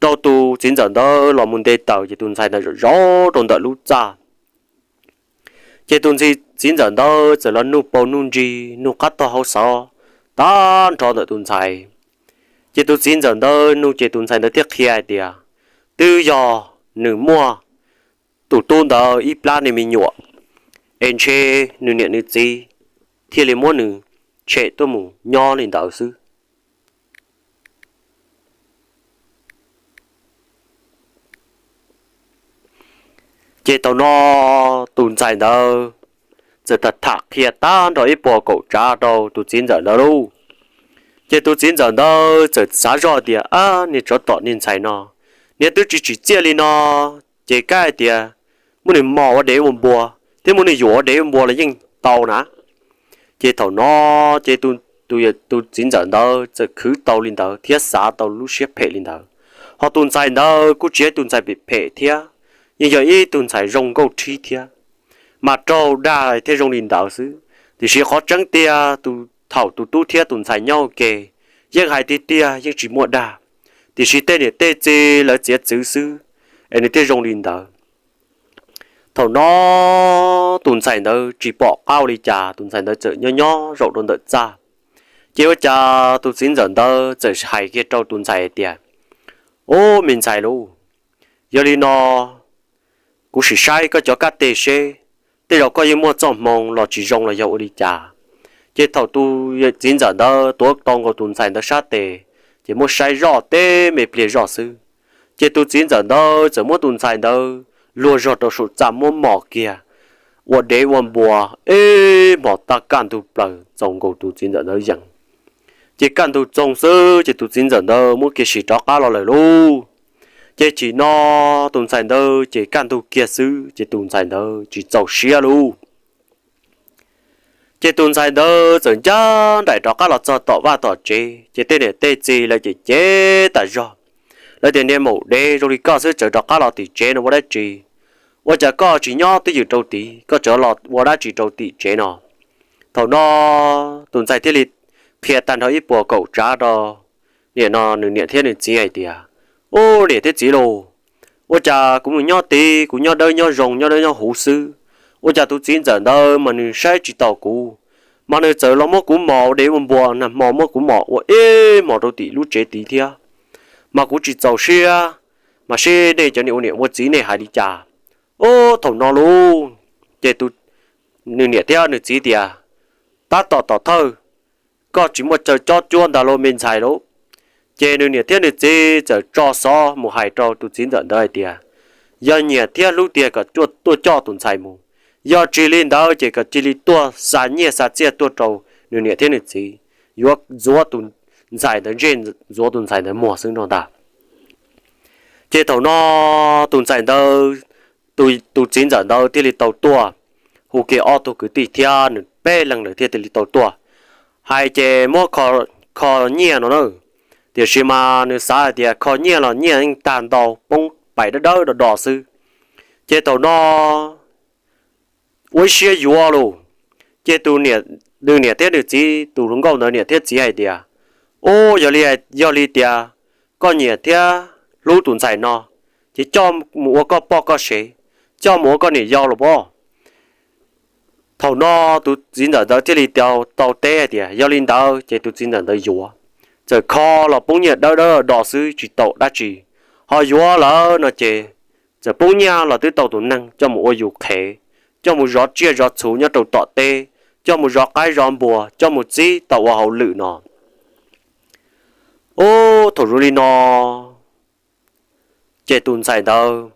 rau tus txiv ntxawm ntawd los mus nte taws, ces tus ntxhais ntawd zaum zaum rau ntawm lub txaj. Ces tus txiv ntxawm ntawd txawm los nug paus nug ntsis nug qab tog hauv xov tag nrho ntawm tus ntxhais. Ces tus txiv ntxawm ntawd nug ces tus ntxhais ntawd thiaj qhia hais tias twb yog nws muaj tus tub ntawd ib plab niag me nyuam, es ntshe nws niam nws txiv thiaj li muab nws tshem tuaj mus nyob li ntawd xwb. Ces thaum no tus ntxhais ntawd txawm tham qhia tag nrho ib puas kaum tsav rau tus txiv ntxawm ntawd lauj. Ces tus txiv ntxawm ntawd txawm xav zoj tias, Ab, niag tsov tom niag ntxhais no, niag twb tsis tsim txiaj li no, ces kab hais tias muab nws mos ua dev ua npua thiab muab nws yuam ua dev ua npua los yeej tau na. Ces thaum no ces tus txiv ntxawm ntawd txawm khwv tau li ntawd thiab xav tau lub siab phem li ntawd. Ho tus ntxhais ntawd kuj tsis yog tus ntxhais phem phem thiab, yeej yog ib tug ntxhais zoo nkauj rhib thiab, mas raug dag thiaj zoo li ntawd xwb. Tiam sis qhov tseeb tiag tus thaum tus tub thiab tus ntxhais nyob ua ke, yeej hais tiag tiag yeej tsis muaj dag, tiam sis tej niam tej txiv lawv txiav txwv xwb es nws thiaj zoo li ntawd. Thaum no tus ntxhais ntawd tsis pom qab ua li cas, tus ntxhais ntawd txawm nyob nyob zaum rau ntawm txaj. Ces ua cas tus txiv ntxawm ntawd txawm hais kiag rau tus ntxhais hais tias, Ub, me ntxhais lauj, yog li no kuv sim saib koj cov kab teg seb tej zaum koj yeej muaj txoj hmoo los tsis zoo los yog ua li cas. Ces thaum tus txiv ntxawm ntawd tuav tau nkaus tus ntxhais ntawd sab tes, ces muab saib zoj teb me pliag zoj xwb. Ces tus txiv ntxawm ntawd txawm muab tus ntxhais ntawd luag zog rau saum txaj muab mos kiag ua dev ua npua, ib hmos tag kaj ntug plaws txaus nkaus tus txiv ntxawm ntawd yees. Ces kaj ntug txoog xwb ces tus txiv ntxawm ntawd muab kiag sim rov qab los lawm lauj. Ces thaum no tus ntxhais ntawd ces kaj ntug kiag xwb ces tus ntxhais ntawd tsis txaus siab lauj. Ces tus ntxhais ntawd txawm ncaj nraim rov qab los txog tom vaj tom tsev, ces tej niam tej txiv lawv cem cem tas zog. Lawv tias, Niag maum dev zoo li koj xwb tseem rov qab los tim tsev no ua dab tsi? Ua cas koj tsis nyob twj ywm rau tid, koj tseem los ua dab tsi rau tim tsev no? Thaum no tus ntxhais thiaj li qhia tag nrho ib puas kaum tsav rau nim no nws niam thiab nws txiv hais tias, Ub, niam thiab txiv lauj, ua cas kuv mus nyob tid, kuv nyob dawb nyob zoo, nyob dawb nyob huv xwb, ua cas tus txiv ntxawm ntawd mas nws saib tsis taus kuv, mas nws txawm los muab kuv mos ua dev ua npua, nag hmo muab kuv mos ua ib hmos rau tim lub tsev tid thiab, mas kuv tsis txaus siab, mas seb nej cov niam ua niam ua txiv nej hais li cas? Ub, thaum no lauj, ces nws niam thiab nws txiv tias, Tab tom tom thawj, koj tsis muaj chaw cob cuab ntag lauj me ntxhais lauj. Ces nws niam thiab nws txiv txawm tso xov mus hais rau tus txiv ntxawm ntawd hais tias, Yog nyiam thiab hlub tiag kom tuaj coj tus ntxhais mus, yog tsis li ntawd ces kom cia li tuaj xa nyiaj xa txiaj tuaj rau nws niam thiab nws txiv, yuav ntxuav tus ntxhais ntawd ntsej, ntxuav tus ntxhais ntawd muag xwb no ntag. Ces thaum no tus ntxhais ntawd, tus txiv ntxawm ntawd thiaj li tau tuaj hu kiag ob tug kwv tij thiab nws peb leeg lawm thiaj li tau tuaj. Hais ces muab kho nyiaj no na, tiam sis mas nws xav hais tias kho nyiaj los nyiaj yeej tag ntau poob pais dawb dawb do do xwb. Ces thaum no ua ib siab yuav lauj, ces tus, nws niam thiab nws txiv, tus hluas nkauj ntawd niam thiab txiv hais tias, Ub, yog li, yog li tias koj nyiam thiab hlub tus ntxhais no, ces coj mus ua koj poj koj sev, coj mus ua koj niam yau los pob. Thaum no tus txiv ntxawm ntawd thiaj li tau teb hais tias, Yog li ntawd ces tus txiv ntxawm ntawd yuav. Txawm kho los poob nyiaj dawb dawb do xwb tsis tau dab tsi, ho yuav lawm no ces txawm poob nyiaj los twb tau tus neeg coj mus ua yus qhev, coj mus zov tsiaj zov txhu nyob rau tom teb, coj mus zov qaib zov npua, coj mus txib tau ua hauj lwm no. Ub, thaum zoo li no ces tus ntxhais ntawd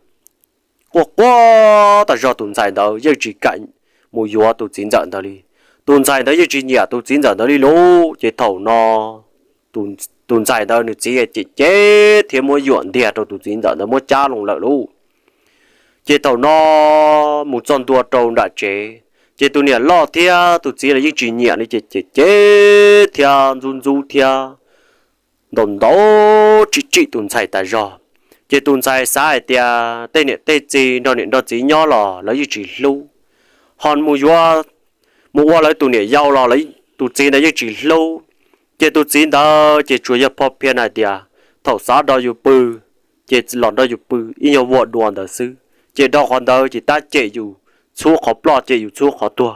quaj quaj tas zog, tus ntxhais ntawd yeej tsis kam mus yuav tus txiv ntxawm ntawd li. Tus ntxhais ntawd yeej tsis nyiam tus txiv ntxawm ntawd li lauj. Ces thaum no tus ntxhais ntawd nws txiv cem cem thiab muab yuam ntiag rau tus txiv ntxawm ntawd muab cab loo lawm lauj. Ces thaum no mus txog ntua rau nram tsev, ces tus niam loj thiab tus txiv los yeej tsis nyiam li, ces cem cem thiab ntxub ntxub thiab ntaus ntaus tsim tsim tus ntxhais tas zog. Ces tus ntxhais xav hais tias tej niam tej txiv nrog niam nrog txiv nyob los lawv yeej tsis hlub, ho mus yuav, mus ua lawv tus niam yau los tus txiv ntawd yeej tsis hlub. Ces tus txiv ntawd ces tsuas yog pho phia hais tias thaum xav nrog yus pw, ces los nrog yus pw ib nyuag vuag dua ntawd xwb, ces dhau qhov ntawd ces tab cem yus txhua qhov ploj, cem yus txhua qhov tuag,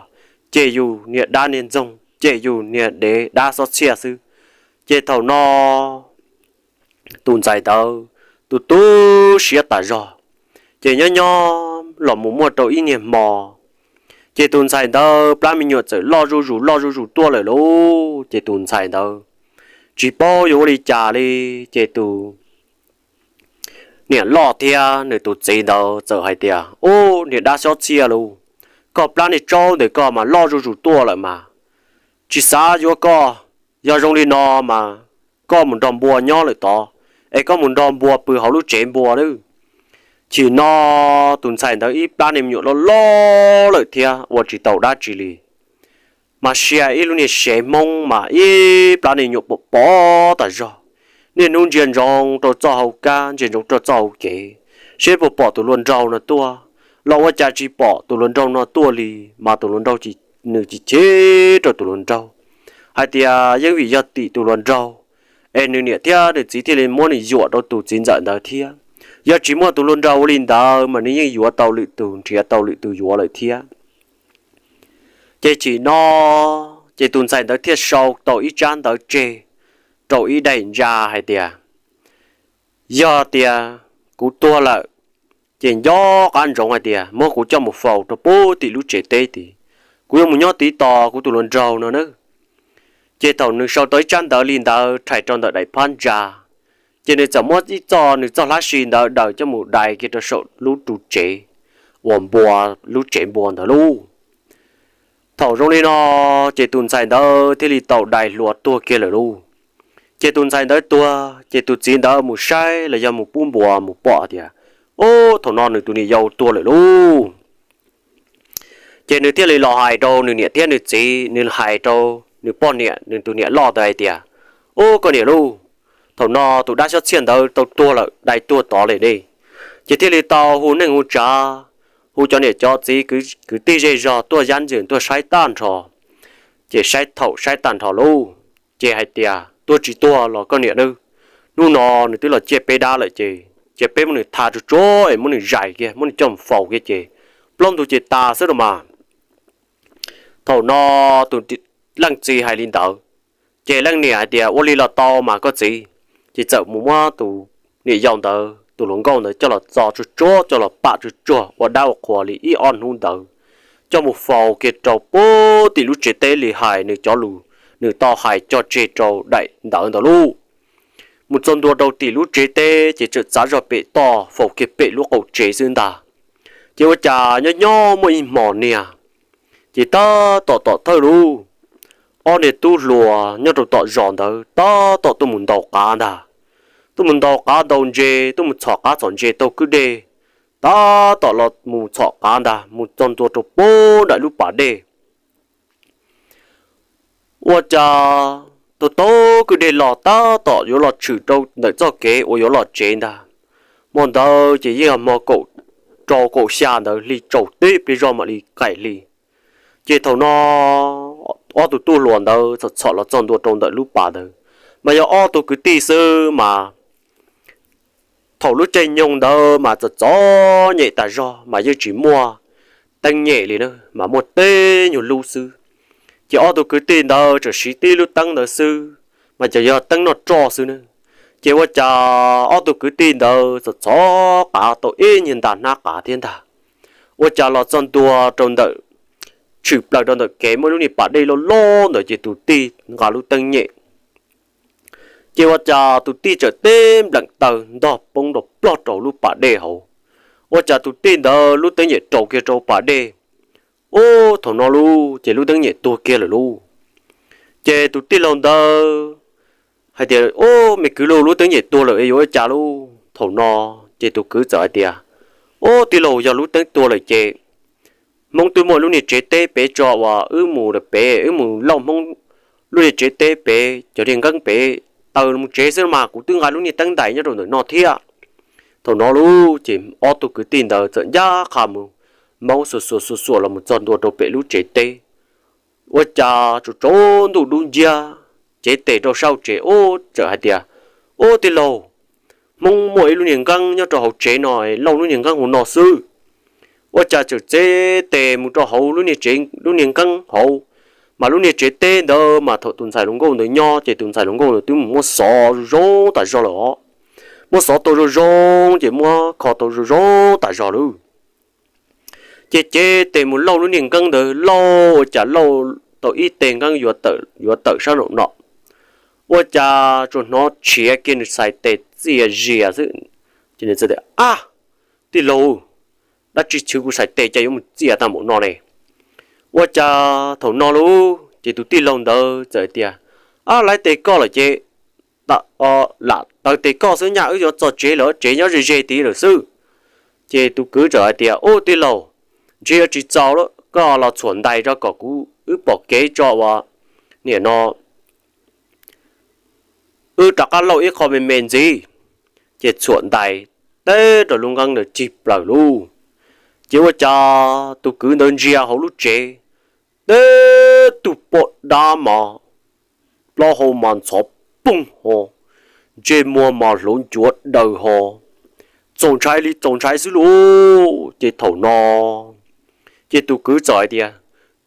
cem yus niag dab niag ntxoog, cem yus niag dev dab xob txhiaj xwb. Ces thaum no tus ntxhais ntawd tu tu siab tas zog. Ces nyob nyob los mus muaj rau ib niag hmo, ces tus ntxhais ntawd plab me nyuam txawm loj zuj zus loj zuj zus tuaj lawm lauj. Ces tus ntxhais ntawd tsis paub yuav ua li cas li, ces tus niam loj thiab nws tus txiv ntawd txawm hais tias, Ub, niag dab xyob txhiaj lauj, koj plab niag tsaub ntawm koj mas loj zuj zus tuaj lawm mas tsis xav yuav koj. Yog zoo li no mas koj mus nrog npua nyob lawm tod, es koj mus nrog npua pw hauv lub tsev npua lawm. Chim no tus ntxhais ntawd ib plab niag me nyuam loj loj lawm thiab ua tsis tau dab tsi li, mas sia ib lub niag sev hmoob mas ib plab niag me nyuam pom pom tas zog. Niaj hnub ntsia ntsoov rau txoj hau kab, ntsia ntsoov rau txoj hau kev, seb puas pom tus hluas nraug no tuaj, los ua cas tsis pom tus hluas nraug no tuaj li. Mas tus hluas nraug, nws chim chim rau tus hluas nraug hais tias yeej vim yog tim tus hluas nraug es nws niam thiab nws txiv thiaj li muab nws yuam rau tus txiv ntxawm ntawd thiab. Yog tsis muaj tus hluas nraug ua li ntawd mas nws yeej yuav tau lwm tus, nrhiav tau lwm tus yuav lawm thiab. Ces chim no, ces tus ntxhais ntawd thiaj sau tau ib tsab ntawv tseg rau ib daim ntsa hais tias, Yog tias kuv tuag lawm, ces nco qab ntsoov hais tias muab kuv coj mus faus rau pem tim lub tsev teb tid, kuv yuav mus nyob tiv tos kuv tus hluas nraug no nawb. Ces thaum nws sau tau ib tsab ntawv li ntawd rhais rau ntawm daim phab ntsa, ces nws txawm muab ib txoj, nws txoj hlab si ntawd daws coj mus dai kiag rau saum lub ru tsev uas npua, lub tsev npua ntawd lauj. Thaum zoo li no, ces tus ntxhais ntawd thiaj li tau dai hlua tuag kiag lawm lauj. Ces tus ntxhais ntawd tuag, ces tus txiv ntawd mus saib los yog mus pub npua mus pom tias, Ub, thaum no nws tus niam yau tuag lawm lauj. Ces nws thiaj li los hais rau nws niam thiab nws txiv, nws hais rau nws poj niam, nws tus niam loj ntawd hais tias, Ub, koj niam lauj, thaum no tus dab xyob txhiaj ntawd tau tuag lawm, dai tuag tod li ne. Ces thiaj li tau hu neej hu tsav, hu cov niam cov txiv, kwv tij zej zog tuaj yab ntxwg tuaj saib tag nrho. Ces saib thaum saib tag nrho lauj, ces hais tias, Tuag tsis tuag los koj niam nawb, hnub no nws twb los ciaj peb dab lawm ces cia peb muab nws tha tsuag tsuag es muab nws zais kiag, muab nws coj mus faus kiag ces plaub ntug ces tas xwb los mas. Thaum no tus leej txiv hais li ntawd, ces leej niam hais tias, Ua li los tau mas koj txiv. Ces txawm mus muab tus niam yau ntawd, tus hluas nkauj ntawd coj los txo tsuag tsuag, coj los pam tsuag tsuag ua dab ua qhua li ib ob hnub ntawd, coj mus faus kiag rau pem tim lub tsev teb li hais nws cov lus, nws tau hais cog tseg rau daim ntawv ntawd lauj. Mus txog ntua rau tim lub tsev teb ces txawm txav zog pem toj, faus kiag pem lub qaum tsev xwb ntag. Ces ua cas nyob nyob muaj ib hmos niag, ces tab tom tom thawj lauj, ob niag tub hluas nyob rau tom zos ntawd tab tom tuaj mus ntaus qav ntag. Tuaj mus ntaus qav ntaus ntses, tuaj mus txhom qav txhom ntses taug kwj deg, tab tom los mus txhom qav ntag, mus txog ntua rau pem nram lub pas dej. Ua cas taug taug kwj deg los tab tom yuav los tshwm rau ntawm txoj kev uas yuav los tsev ntag. Hmo ntawd ces yeej yog hmo kaum rau kaum xya ntawd, hli tsaus teb pliag zog mam li qaim hli. Ces thaum no ob tug tub hluas ntawd txhom txhom los txog ntua rau ntawm lub pas ntawd, mas yog ob tug kwv tij xwb mas thaum lub caij nyoog ntawd mas txom txom nyem tas zog mas yeej tsis muaj teeb nyem li na, mas muaj teb nyuag lub xwb. Ces ob tug kwv tij ntawd tseem siv tib lub teeb ntawd xwb, mas ces yog teeb noj roj xwb na. Ces ua cas ob tug kwv tij ntawd txhom txhom qav tau ib nyuag nta hnab qav thiab ntag. Ua cas los txog ntua rau ntawm, tshwm plaws rau ntawm kev muaj lub niag pas dej loj loj ntawd ces tus tij nqa lub teeb nyem, ces ua cas tus tij txawm teb npleem taw ntog poob rau plog rau lub pas dej hauv. Ua cas tus tij ntawd lub teeb nyem raus kiag rau pas dej. Ub, thaum no lauj, ces lub teeb nyem tuag kiag lawm lauj. Ces tus tij laug ntawd hais tias, Ub, me kwv lauj, lub teeb nyem tuag lawm es yuav ua cas lauj? Thaum no ces tus kwv txawm hais tias, Ub, tij laug, yog lub teeb tuag lawm ces Hmoob twb muaj lub niag tsev teb pem tso uas wb mus pem, wb mus lauj Hmoob lub niag tsev teb pem, cov niag nkeeb pem taws mus tsev xwb mas, kuv twb nqa lub niag teeb ntais nyob rau ntawm no thiab. Thaum no lauj, ces ob tug kwv tij ntawd txawm ncaj qha mus, maub xuas xuas xuas xuas los mus txog ntua rau pem lub tsev teb. Ua cas tsaus tsaus ntuj dub nciab, cev tes rau sab hauv tsev, ub, txawm hais tias, Ub, tij laug, Hmoob muaj ib lub niag nkeeb nyob rau hauv tsev no, lauj lub niag nkeeb hauv no xwb. Ua cas txawm txev tes mus rau hauv lub niag tsev, lub niag nkeeb hauv, mas lub niag tsev teb ntawd mas thaum tus ntxhais hluas nkauj ntawd nyob ces tus ntxhais hluas nkauj ntawd twb mus muab xov zoo tas zog lawm os. muab xov tau zoo zoo ces muab kho tau zoo zoo tas zog lawm. Ces cev tes mus lauj lub niag nkeeb ntawd, lauj ua cas lauj tau ib teg nkeeb yuav tawm sab nraum no, ua cas tsuas hnov tshiav kiag nws xais tes txias zias xwb. Ces nws txawm tias, Ab, tij laug, dab tsi chwv kuv xais tes cas yuav mus txias tag npaum no ne? Ua cas thaum no lauj, ces tus tij laug ntawd txawm tias, Ab, laiv tes koj lawm ces lam taws tes koj xwb nyaj, wb yuav txog tsev lawm, tsev nyob ze ze tid lawm xwb. Ces tus kwv txawm hais tias, Ub, tij laug, ntshe yuav tsis txaus, koj los txhuam ntais tso kom kuv wb pom kev tso uas nim no wb rov qab lauj ib qho me me ntxiv. Ces txhuam ntais teb rau lub nkeeb ntawd cig plaws lauj. Ces ua cas tus kwv ntawd ntsia hauv lub tsev, teb tug poj dab mas plaub hau mas ntxhov poog ho, ntsej muag mas hluav ncuav daws ho, txaus ntshai li txaus ntshai xwb lauj. Ces thaum no ces tus kwv txawm hais tias,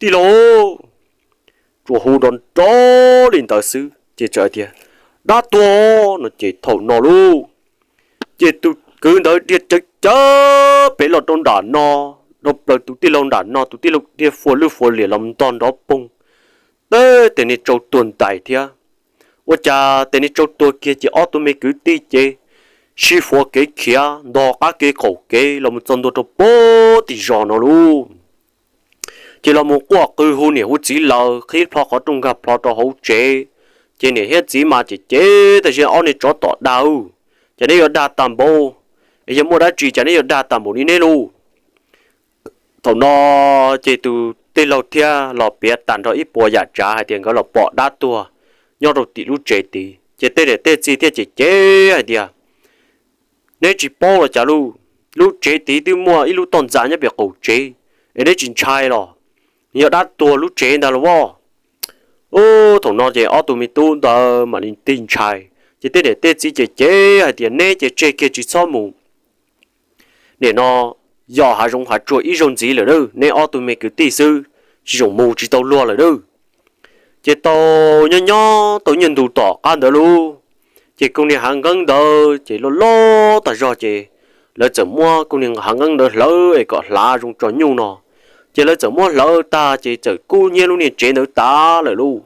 Tij laug, tsuas hu nrov nrov li ntawd xwb ces txawm hais tias, Dab tuag no. Ces thaum no lauj, ces tus kwv ntawd dhia cawv cawv pem los rau nram no, dhau plaws tus tij laug nram no, tus tij laug dhia fuas lwj fuas liam los ntog nrov poog, teb tes niag tsau tuag ntais thiab. Ua cas tes niag tsau tuag kiag ces ob tug me kwv tij ces sib fuav kev khiav ntog qab kev qaum kev los mus txog ntua rau pem tim zos no lauj. Ces los mus quaj qw hu niam hu txiv lawm, qhib plho qhov rooj nkag plho rau hauv tsev. Ces niam thiab txiv mas ces cev tas zog, Ob niag tsov tom dag, cas neb yuav dag tag npaum, es yog muaj dab tsi cas neb yuav dag tag npaum li neb lauj? Thaum no ces tus tij laug thiaj los piav tag nrho ib puas yam tsav hais tias nkawd los pom dab tuag nyob rau tim lub tsev tid. Ces tej niam tej txiv thiaj cem cem hais tias, Neb tsis paub los cas lauj, lub tsev tid twb muaj ib lub toj ntxas nyob pem qaum tsev, es neb tsis ntshai los? Yog dab tuag lub tsev ntag los as. Thaum no ces ob tug me tub ntawd mam li tig ntshai. Ces tej niam tej txiv cem cem hais tias, Neb ces tseg kiag tsis txhob mus nim no yos hav zoov hav tsuag ib zaug ntxiv lawm, neb ob tug me kwv tij xwb, tsis txhob mus tsis tau luag lawm. Ces tau nyob nyob tau nyiaj ntug tom qab ntawd lauj, ces kuv niag hav nkeeb ntawd ces loj loj tag zog ces lawv txawm muab kuv niag hav nkeeb ntawd hlawv es kom hlav zoo tso nyuj no. Ces lawv txawm muab hlawv tag ces txawm kub hnyiab lub niag tsev ntawd tas lawm lauj.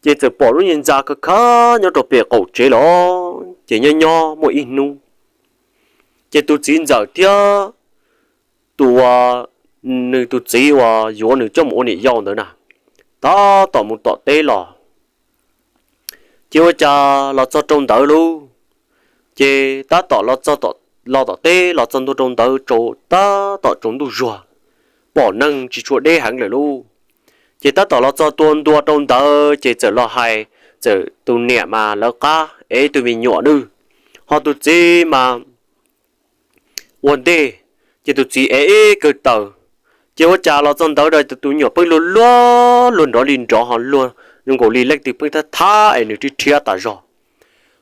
Ces txawm pom lub niag ntxa khav khav nyob rau pem qaum tsev los. Ces nyob nyob muaj ib hnub, ces tus txiv ntxawm thiab tus uas nws tus txiv uas yuav nws coj mus ua niam yau ntawd na, tab tom mus tom teb los. Ces ua cas los txog rau ntawd lauj, ces tab tom los tom teb los txog ntua rau ntawd tab tom tsaus ntuj zuag, pom neeg tsis tshua deb heev lawm lauj. Ces tab tom los txog tua ntua rau ntawd ces txawm los hais, txawm tus niam mas lawv qab ev tus me nyuam nawb, ho tus txiv mas ua ntej, ces tus txiv ev kawg taw. Ces ua cas los txog ntawd tus me nyuam pheej luag luag, luag nrov li nrov ho luag zoo nkaus li leej twg pheej thab thab es nws rhiab rhiab tas zog.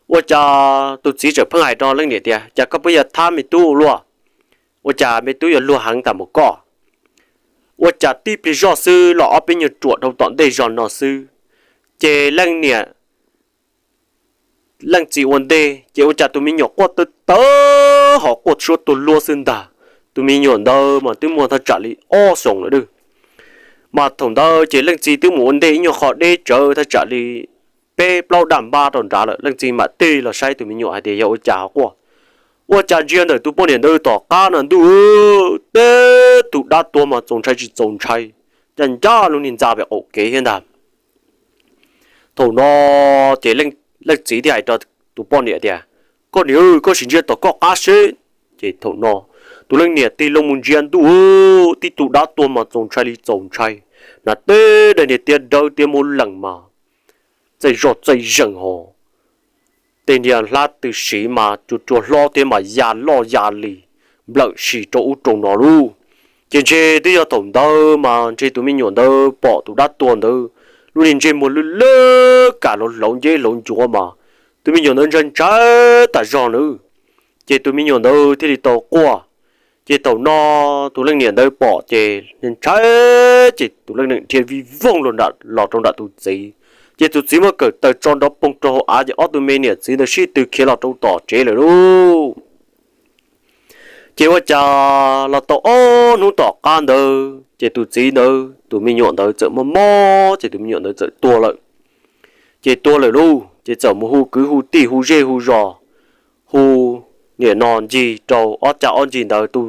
Ua cas tus txiv txawm pheej hais rau leej niam tias, Cas koj pheej yuav thab me tub ua luaj? Ua cas me tub yuav luag heev tas mus koj? Ua cas tib pliag zoj xwb los ob peb nyuag ruam rau tom ntej zog no xwb, ces leej niam leej txiv ua ntej, ces ua cas tus me nyuam quaj tawv tawv ho quaj suab tuag luab xwb ntag. Tus me nyuam ntawd mas twb muaj thaj tsam li ob xyoos lawm dab. Mas thaum ntawd ces leej txiv twb mus ua ntej ib nyuag qho deb tsawv thaj tsam li peb plaub daj npab rau nrad lawm. Leej txiv mam tig los saib tus me nyuam hais tias, Yog ua cas ho quaj? Ua cas ntsia ntawm tus poj niam ntawd tom qab no ntuj, teb tug dab tuag mas txaus ntshai tsis txaus ntshai, ncaj ncaj lub niag ntxa pem qaum kev thiab ntag. Thaum no ces leej txiv thiaj hais rau tus poj niam tias, Koj niam, koj sim ntsia tom koj qab seb. Ces thaum no tus leej niam tig loo mus ntsia ntuj, tib tug dab tuag mas txaus ntshai li txaus ntshai, hnav teb daim niag tiab dawb tiab muab lees mas txaij zoj txaij zees ho, tej niag hlab tw siv mas tsuas tsuas hlob thiab mas ya loj ya li nplawm si rau ub rau no lauj. Ces ntshe twb yog thaum ntawd mas ntshe tus me nyuam ntawd pom tus dab tuag ntawd lub niag ntsej muag lwj lwj kam los hlauv nceb hlauv ncuav mas tus me nyuam ntawd ntshai ntshai tas zog nawb. Ces tus me nyuam ntawd thiaj li tau quaj. Ces thaum no tus leej niam ntawd pom ces ntshai, ces tus leej niam dhia vij voog los rau nram tus txiv, Ces tus txiv muab kawm taws tso nrov poog rau hauv av, ces ob tug me niam txiv ntawd sib tw khiav los rau tom tsev lawm lauj. Ces ua cas los tau ob hnub tom qab ntawd ces tus txiv ntawd tus me nyuam ntawd txawm mob mob, ces tus me nyuam ntawd txawm tuag lawm. Ces tuag lawm lauj, ces txawm mus hu kwv hu tij hu zej hu zos, hu niam no ncig rau ob cag ob ncig ntawd. Tus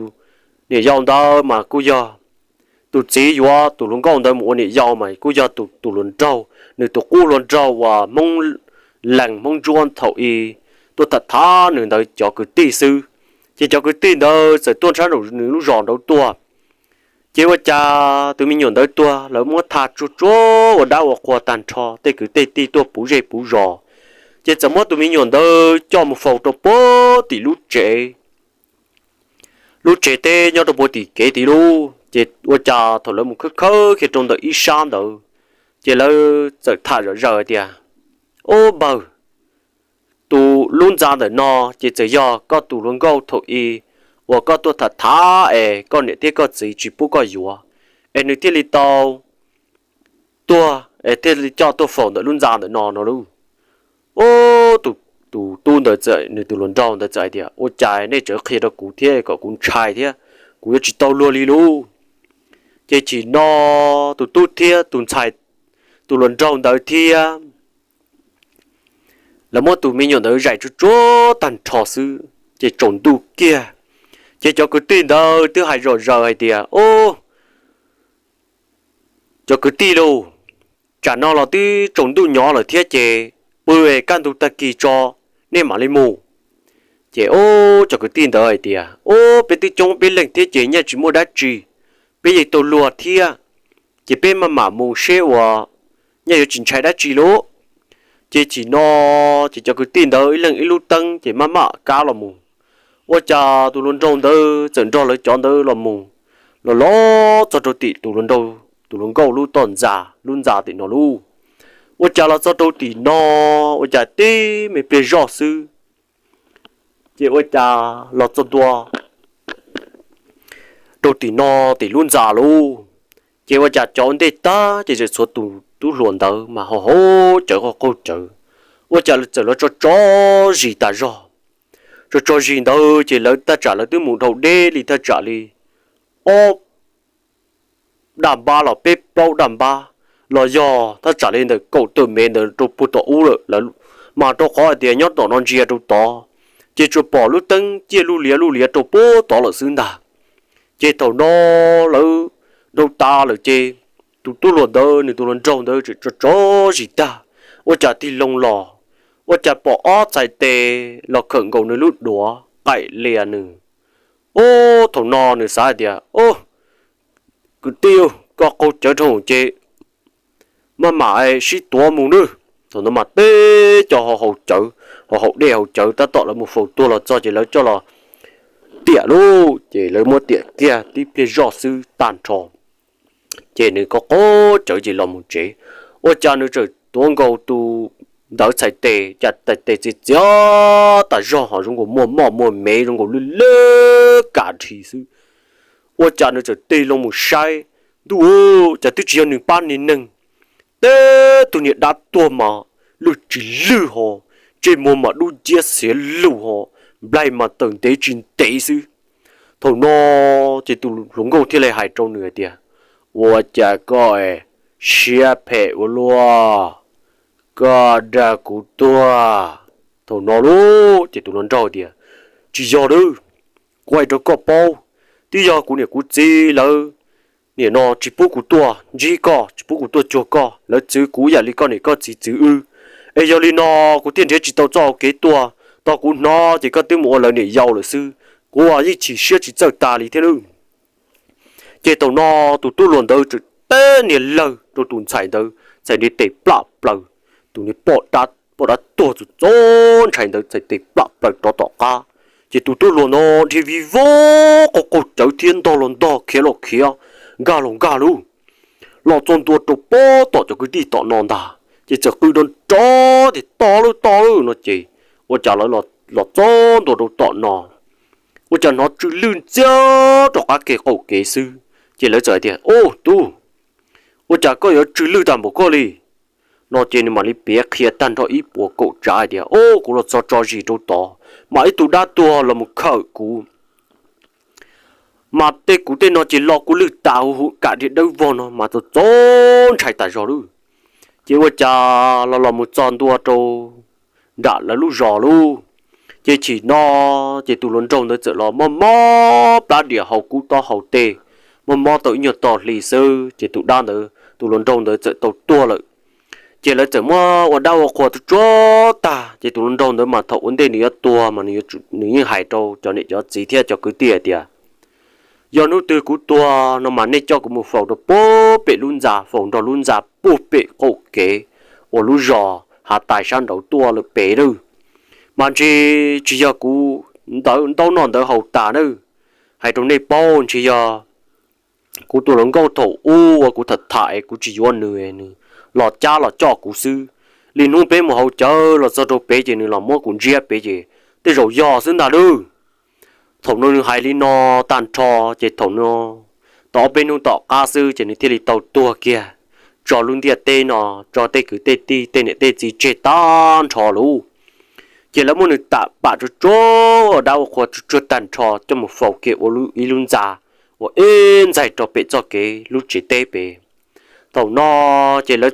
niam yau ntawd mas kuj yog tus txiv yuav tus hluas nkauj ntawd mus ua niam yau mas kuj yog tus hluas nraug, nws tus qub hluas nraug uas Hmoob Lees Hmoob Ntsuab thaum i tuaj tham tham nws ntawd cov kwv tij xwb. Ces cov kwv tij ntawd txawm tuaj nrhab nws lub zos nraud tuaj. Ces ua cas tus me nyuam ntawd tuag, lawv muab tha tsuag tsuag ua dab ua qhua tag nrho, tej kwv tej tij tuaj puv zej puv zos, ces txawm muab tus me nyuam ntawd coj mus faus rau puag tim lub tsev, lub tsev teb nyob rau puag tim kev tid lauj. Ces ua cas thaum lawv mus khawb khawb kiag rau ntawm ib sab ntawd, ces lawv txawm tham zom zaws tias, Ub npawg, tus lub ntxa ntawm no ces txawm yog koj tus hluas nkauj thaum i uas koj tuaj tham tham es koj niam thiab koj txiv tsis pub koj yuav, es nws thiaj li tau tuag, es thiaj li coj tuaj faus ntawm lub ntxa ntawm no no lauj. Ub, tus tub ntawd txawm, nws tus hluas nraug ntawd txawm hais tias, Ua cas nej tseem qhia rau kuv thiab kom kuv ntshai thiab, kuv yuav tsis tau luag li lauj. Ces chim no tus tub thiab tus ntxhais, tus hluas nraug ntawd thiab, lawv muab tus me nyuam ntawd zais tsuag tsuag tag nrho xwb ces tsaus ntuj kiag. Ces cov kwv tij ntawd twb hais zom zaws hais tias, Ub, cov kwv tij lauj, tsam no los twb tsaus ntuj nyob lawm thiab ces pw es kaj ntug tag kis tso nej mam li mus. Ces ub, cov kwv tij ntawd hais tias, Ub, peb twb coob peb leeg thiab ces nyaj tsis muaj dab tsi, peb yeej tau luag thiab, ces peb maj mam mus seb uas nyaj yuav tsis ntshai dab tsi lauj. Ces chim no ces cov kwv tij ntawd ib leeg ib lub teeb ces maj mam kab los mus. Ua cas tus hluas nraug ntawd txawm nrog lawv cov ntawd los mus, los los txog rau tim tus hluas nraug, tus hluas nkauj lub toj ntxa, lub ntxa tim no lauj. Ua cas los txog rau tim no, ua cas tib me pliag zoj xwb, ces ua cas los txog ntua rau tim no, tim lub ntxa lauj. Ces ua cas cov ua ntej tag ces txawm tshuav tus tub hluas ntawd mas haus haus cawv qaug qaug cawv. Ua cas txawm los tso tso zis tas zog. Tso tso zis ntawd ces lawv thaj tsam lawv twb mus dhau deb li thaj tsam li ob daj npab los peb plaub daj npab, los yog thaj tsam li ntawm kaum tawm mev ntawd rau puag tom ub lawm. Mas rau qhov hais tias nyob tom no ntsia rau tod, ces tsuas pom lub teeb ciaj luj liav luj liav rau puag tod lawm xwb ntag. Ces thaum no lawv dhau tas lawm ces tus tub hluas ntawd nws tus hluas nraug ntawd tseem tso tso zis tag, ua cas tig loo los, ua cas pom ob txhais tes los khawm nkaus nws lub duav qaim lias nws. Ub, thaum no nws xav hais tias, Ub, kwv tij, koj qaug cawv dhau ces maj mam sib tuav mus nawb. Thaum no mas teb co ho haus cawv, ho haus dej haus cawv, tab tom lawv mus faus tuag los txog ces lawv coj los tiam lauj, ces lawv muab tiam kiag tib pliag zoj xwb tag nrho. Ces nws qaug qaug cawv ces los mus tsev. Ua cas nws txawm tuav nkaus tus ntawd txhais tes, cas txhais tes txias txias tas zog ho zoo nkaus muaj moj muaj mev zoo nkaus lwj lwj kam dhi xwb. Ua cas nws txawm tig loo mus saib, ntuj, cas twb tsis yog nws pab niag neeg, teb tug niag dab tuag mas lwj tsis lwj ho, ntsej muag mas dub nciab xiav lug ho, nplaig mas tawm ntev tsis ntev xwb. Thaum no ces tus hluas nkauj thiaj li hais rau nws hais tias, Ua cas koj siab phem ua luaj, koj dag kuv tuag? Thaum no lauj ces tus hluas nraug tias, Tsis yog lauj, kuv hais rau koj paub, twb yog kuv niam kuv txiv lawv nim no tsis pub kuv tuaj ntsib koj, tsis pub kuv tuaj cuag koj, lawv txwv kuv yam li koj niam koj txiv txwv wb. Es yog li no kuv thiaj nrhiav tsis tau txoj hau kev tuaj, tau kuv hnov ces koj twb mus ua lawv niam yau lawm xwb, kuv yeej chim siab tsis txawj tas li thiab nawb. Ces thaum no tus tub hluas ntawd txawm teb niag lawg rau tus ntxhais ntawd, ntxhais niag tes plaj plaws, tus niag poj dab tuag txaus ntshai ntawd ntxhais tes plaj plaws rov tom qab. Ces tus tub hluas no dhia vij vog qaug qaug cawv thiab ntog los ntog khiav los khiav, nkag los nkag lauj, los txog ntua rau pob tom cov kwv tij tom no ntag. Ces txawm qw nrov nrov tias, Tos lauj, tos lauj no ces ua cas lawv los txog ntua rau tom no, ua cas hnov tsw lwj ntxiag rov qab kev qaum kev xwb. Ces lawv txawm hais tias, Ub tub, ua cas koj yuav tsw lwj tag npaum koj li? No ces nws mam li piav qhia tag nrho ib puas kaum tsav hais tias, O, kuv los txog tso zis rau tod, mas ib tug dab tuag los mus khawm kuv, mas tej kuv tej no ces lo kuv lwj tas huv huv kam dhia dawb vog no mas txaus txaus ntshai tas zog lub. Ces ua cas los los mus txog ntua rau nram lawv lub zos lub. Ces chim no ces tus hluas nraug ntawd txawm los mob mob plab diam hauv kub tob hauv teg, mob mob tau ib nyuag tog hli xwb ces tus dab ntawd, tus hluas nraug ntawd txawm tau tuag lawm. Ces lawv txawm muab ua dab ua qhua tsuag tsuag tag ces tus hluas nraug ntawd mas thaum ua ntej nws yuav tuag mas nws yeej hais rau cov niam cov txiv thiab cov kwv tij hais tias, Yog hnub twg kuv tuag no mas nej coj kuv mus faus rau puag pem lub ntxa, faus nrog lub ntxa puag pem qaum kev uas lub zos Hav Tais sab nraud tuaj lawm pem lawm. Mas ntshe tsis yog kuv ntawd ntaub noj ntawd haus tas nawb. Hais rau nej paub, ntshe yog kuv tus hluas nkauj thaum ub uas kuv tham tham es kuv tsis yuav nws, nws los cab los coj kuv xwb. Li hnub peb mus hauv cawv los txog rau pem ces nws los muab kuv ntsiab pem ces tej zaum yog xwb ntag lub. Thaum no nws hais li no tag nrho ces thaum no tau ob peb hnub tom qab xwb ces nws thiaj li tau tuag kiag, tso lub ntiaj teb no, tso tej kwv tej tij tej niam tej txiv tseg tag nrho lub. Ces lawv muab nws tam pam tsuag tsuag, dab ua qhua tsuag tsuag tag nrho coj mus faus kiag ua ib lub ntxa uas ib ntxaig rau pem txoj kev lub tsev teb pem. Thaum no ces lawv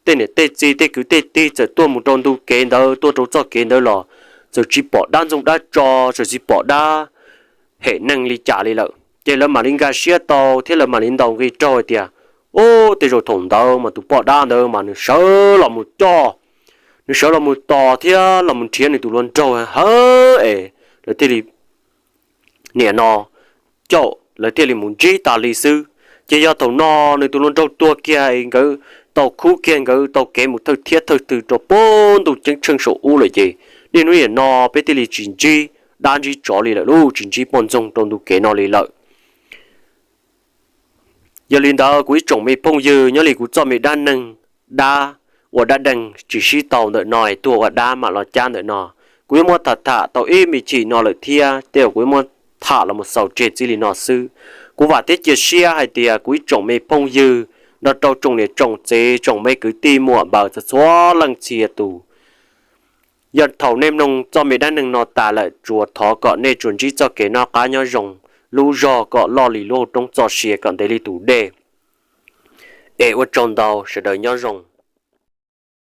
tej niam tej txiv tej kwv tej tij txawm tuaj mus rau ntu kev ntawd, tuaj rau txoj kev ntawd los txawm tsis pom dab ntxoog dab tso, txawm tsis pom dab hem neeg li cas li lawm. Ces lawv mam li nkag siab tau thiab lawv mam li ntaus nqi raug hais tias, Ub, tej zaum thaum ntawd mas tus poj dab ntawd mas nws sawv los mus coj, nws sawv los mus tos thiab los mus nrhiav nws tus hluas nraug hawv es lawv thiaj li, nim no, caum lawv thiaj li mus ntsib tas li xwb. Ces yog thaum no nws tus hluas nraug tuag kiag es nkawd tau khub kiag, nkawd tau kev mus thawj thiab thawj tw rau puag ntuj ceeb tsheej saum ub lawm ces niaj hnub nim no peb thiaj li tsis ntsib dab ntsib tsov li lawm lub, tsis ntsib poj ntxoog rau ntu kev no li lawm. Yog li ntawd kuv ib tsoom me phooj ywg, nyob li kuv txoj me dab neeg, dab ua dab deeg tsis sib tau ntawm no es tuag ua dab mam los cab ntawm no, kuv yuav muab tham tham tau ib me chim no lawm thiab tej zaum kuv yuav muab tham los mus xaus tseg txij li no xwb. Kuv vam thiab cia siab hais tias kuv ib tsoom me phooj ywg nrog rau tsoom niam tsoom txiv tsoom me kwv tij muam npaws txhua txhua leej txhia tus, yog thaum nej mloog txoj me dab neeg no tas lawm tsuas thov kom nej tsuas ntsib txoj kev noj qab nyob zoo, lub zog kom loj li lub roob txoj sia kom ntev li tus dej. Es ua tsaug ntau, sawv daws nyob zoo.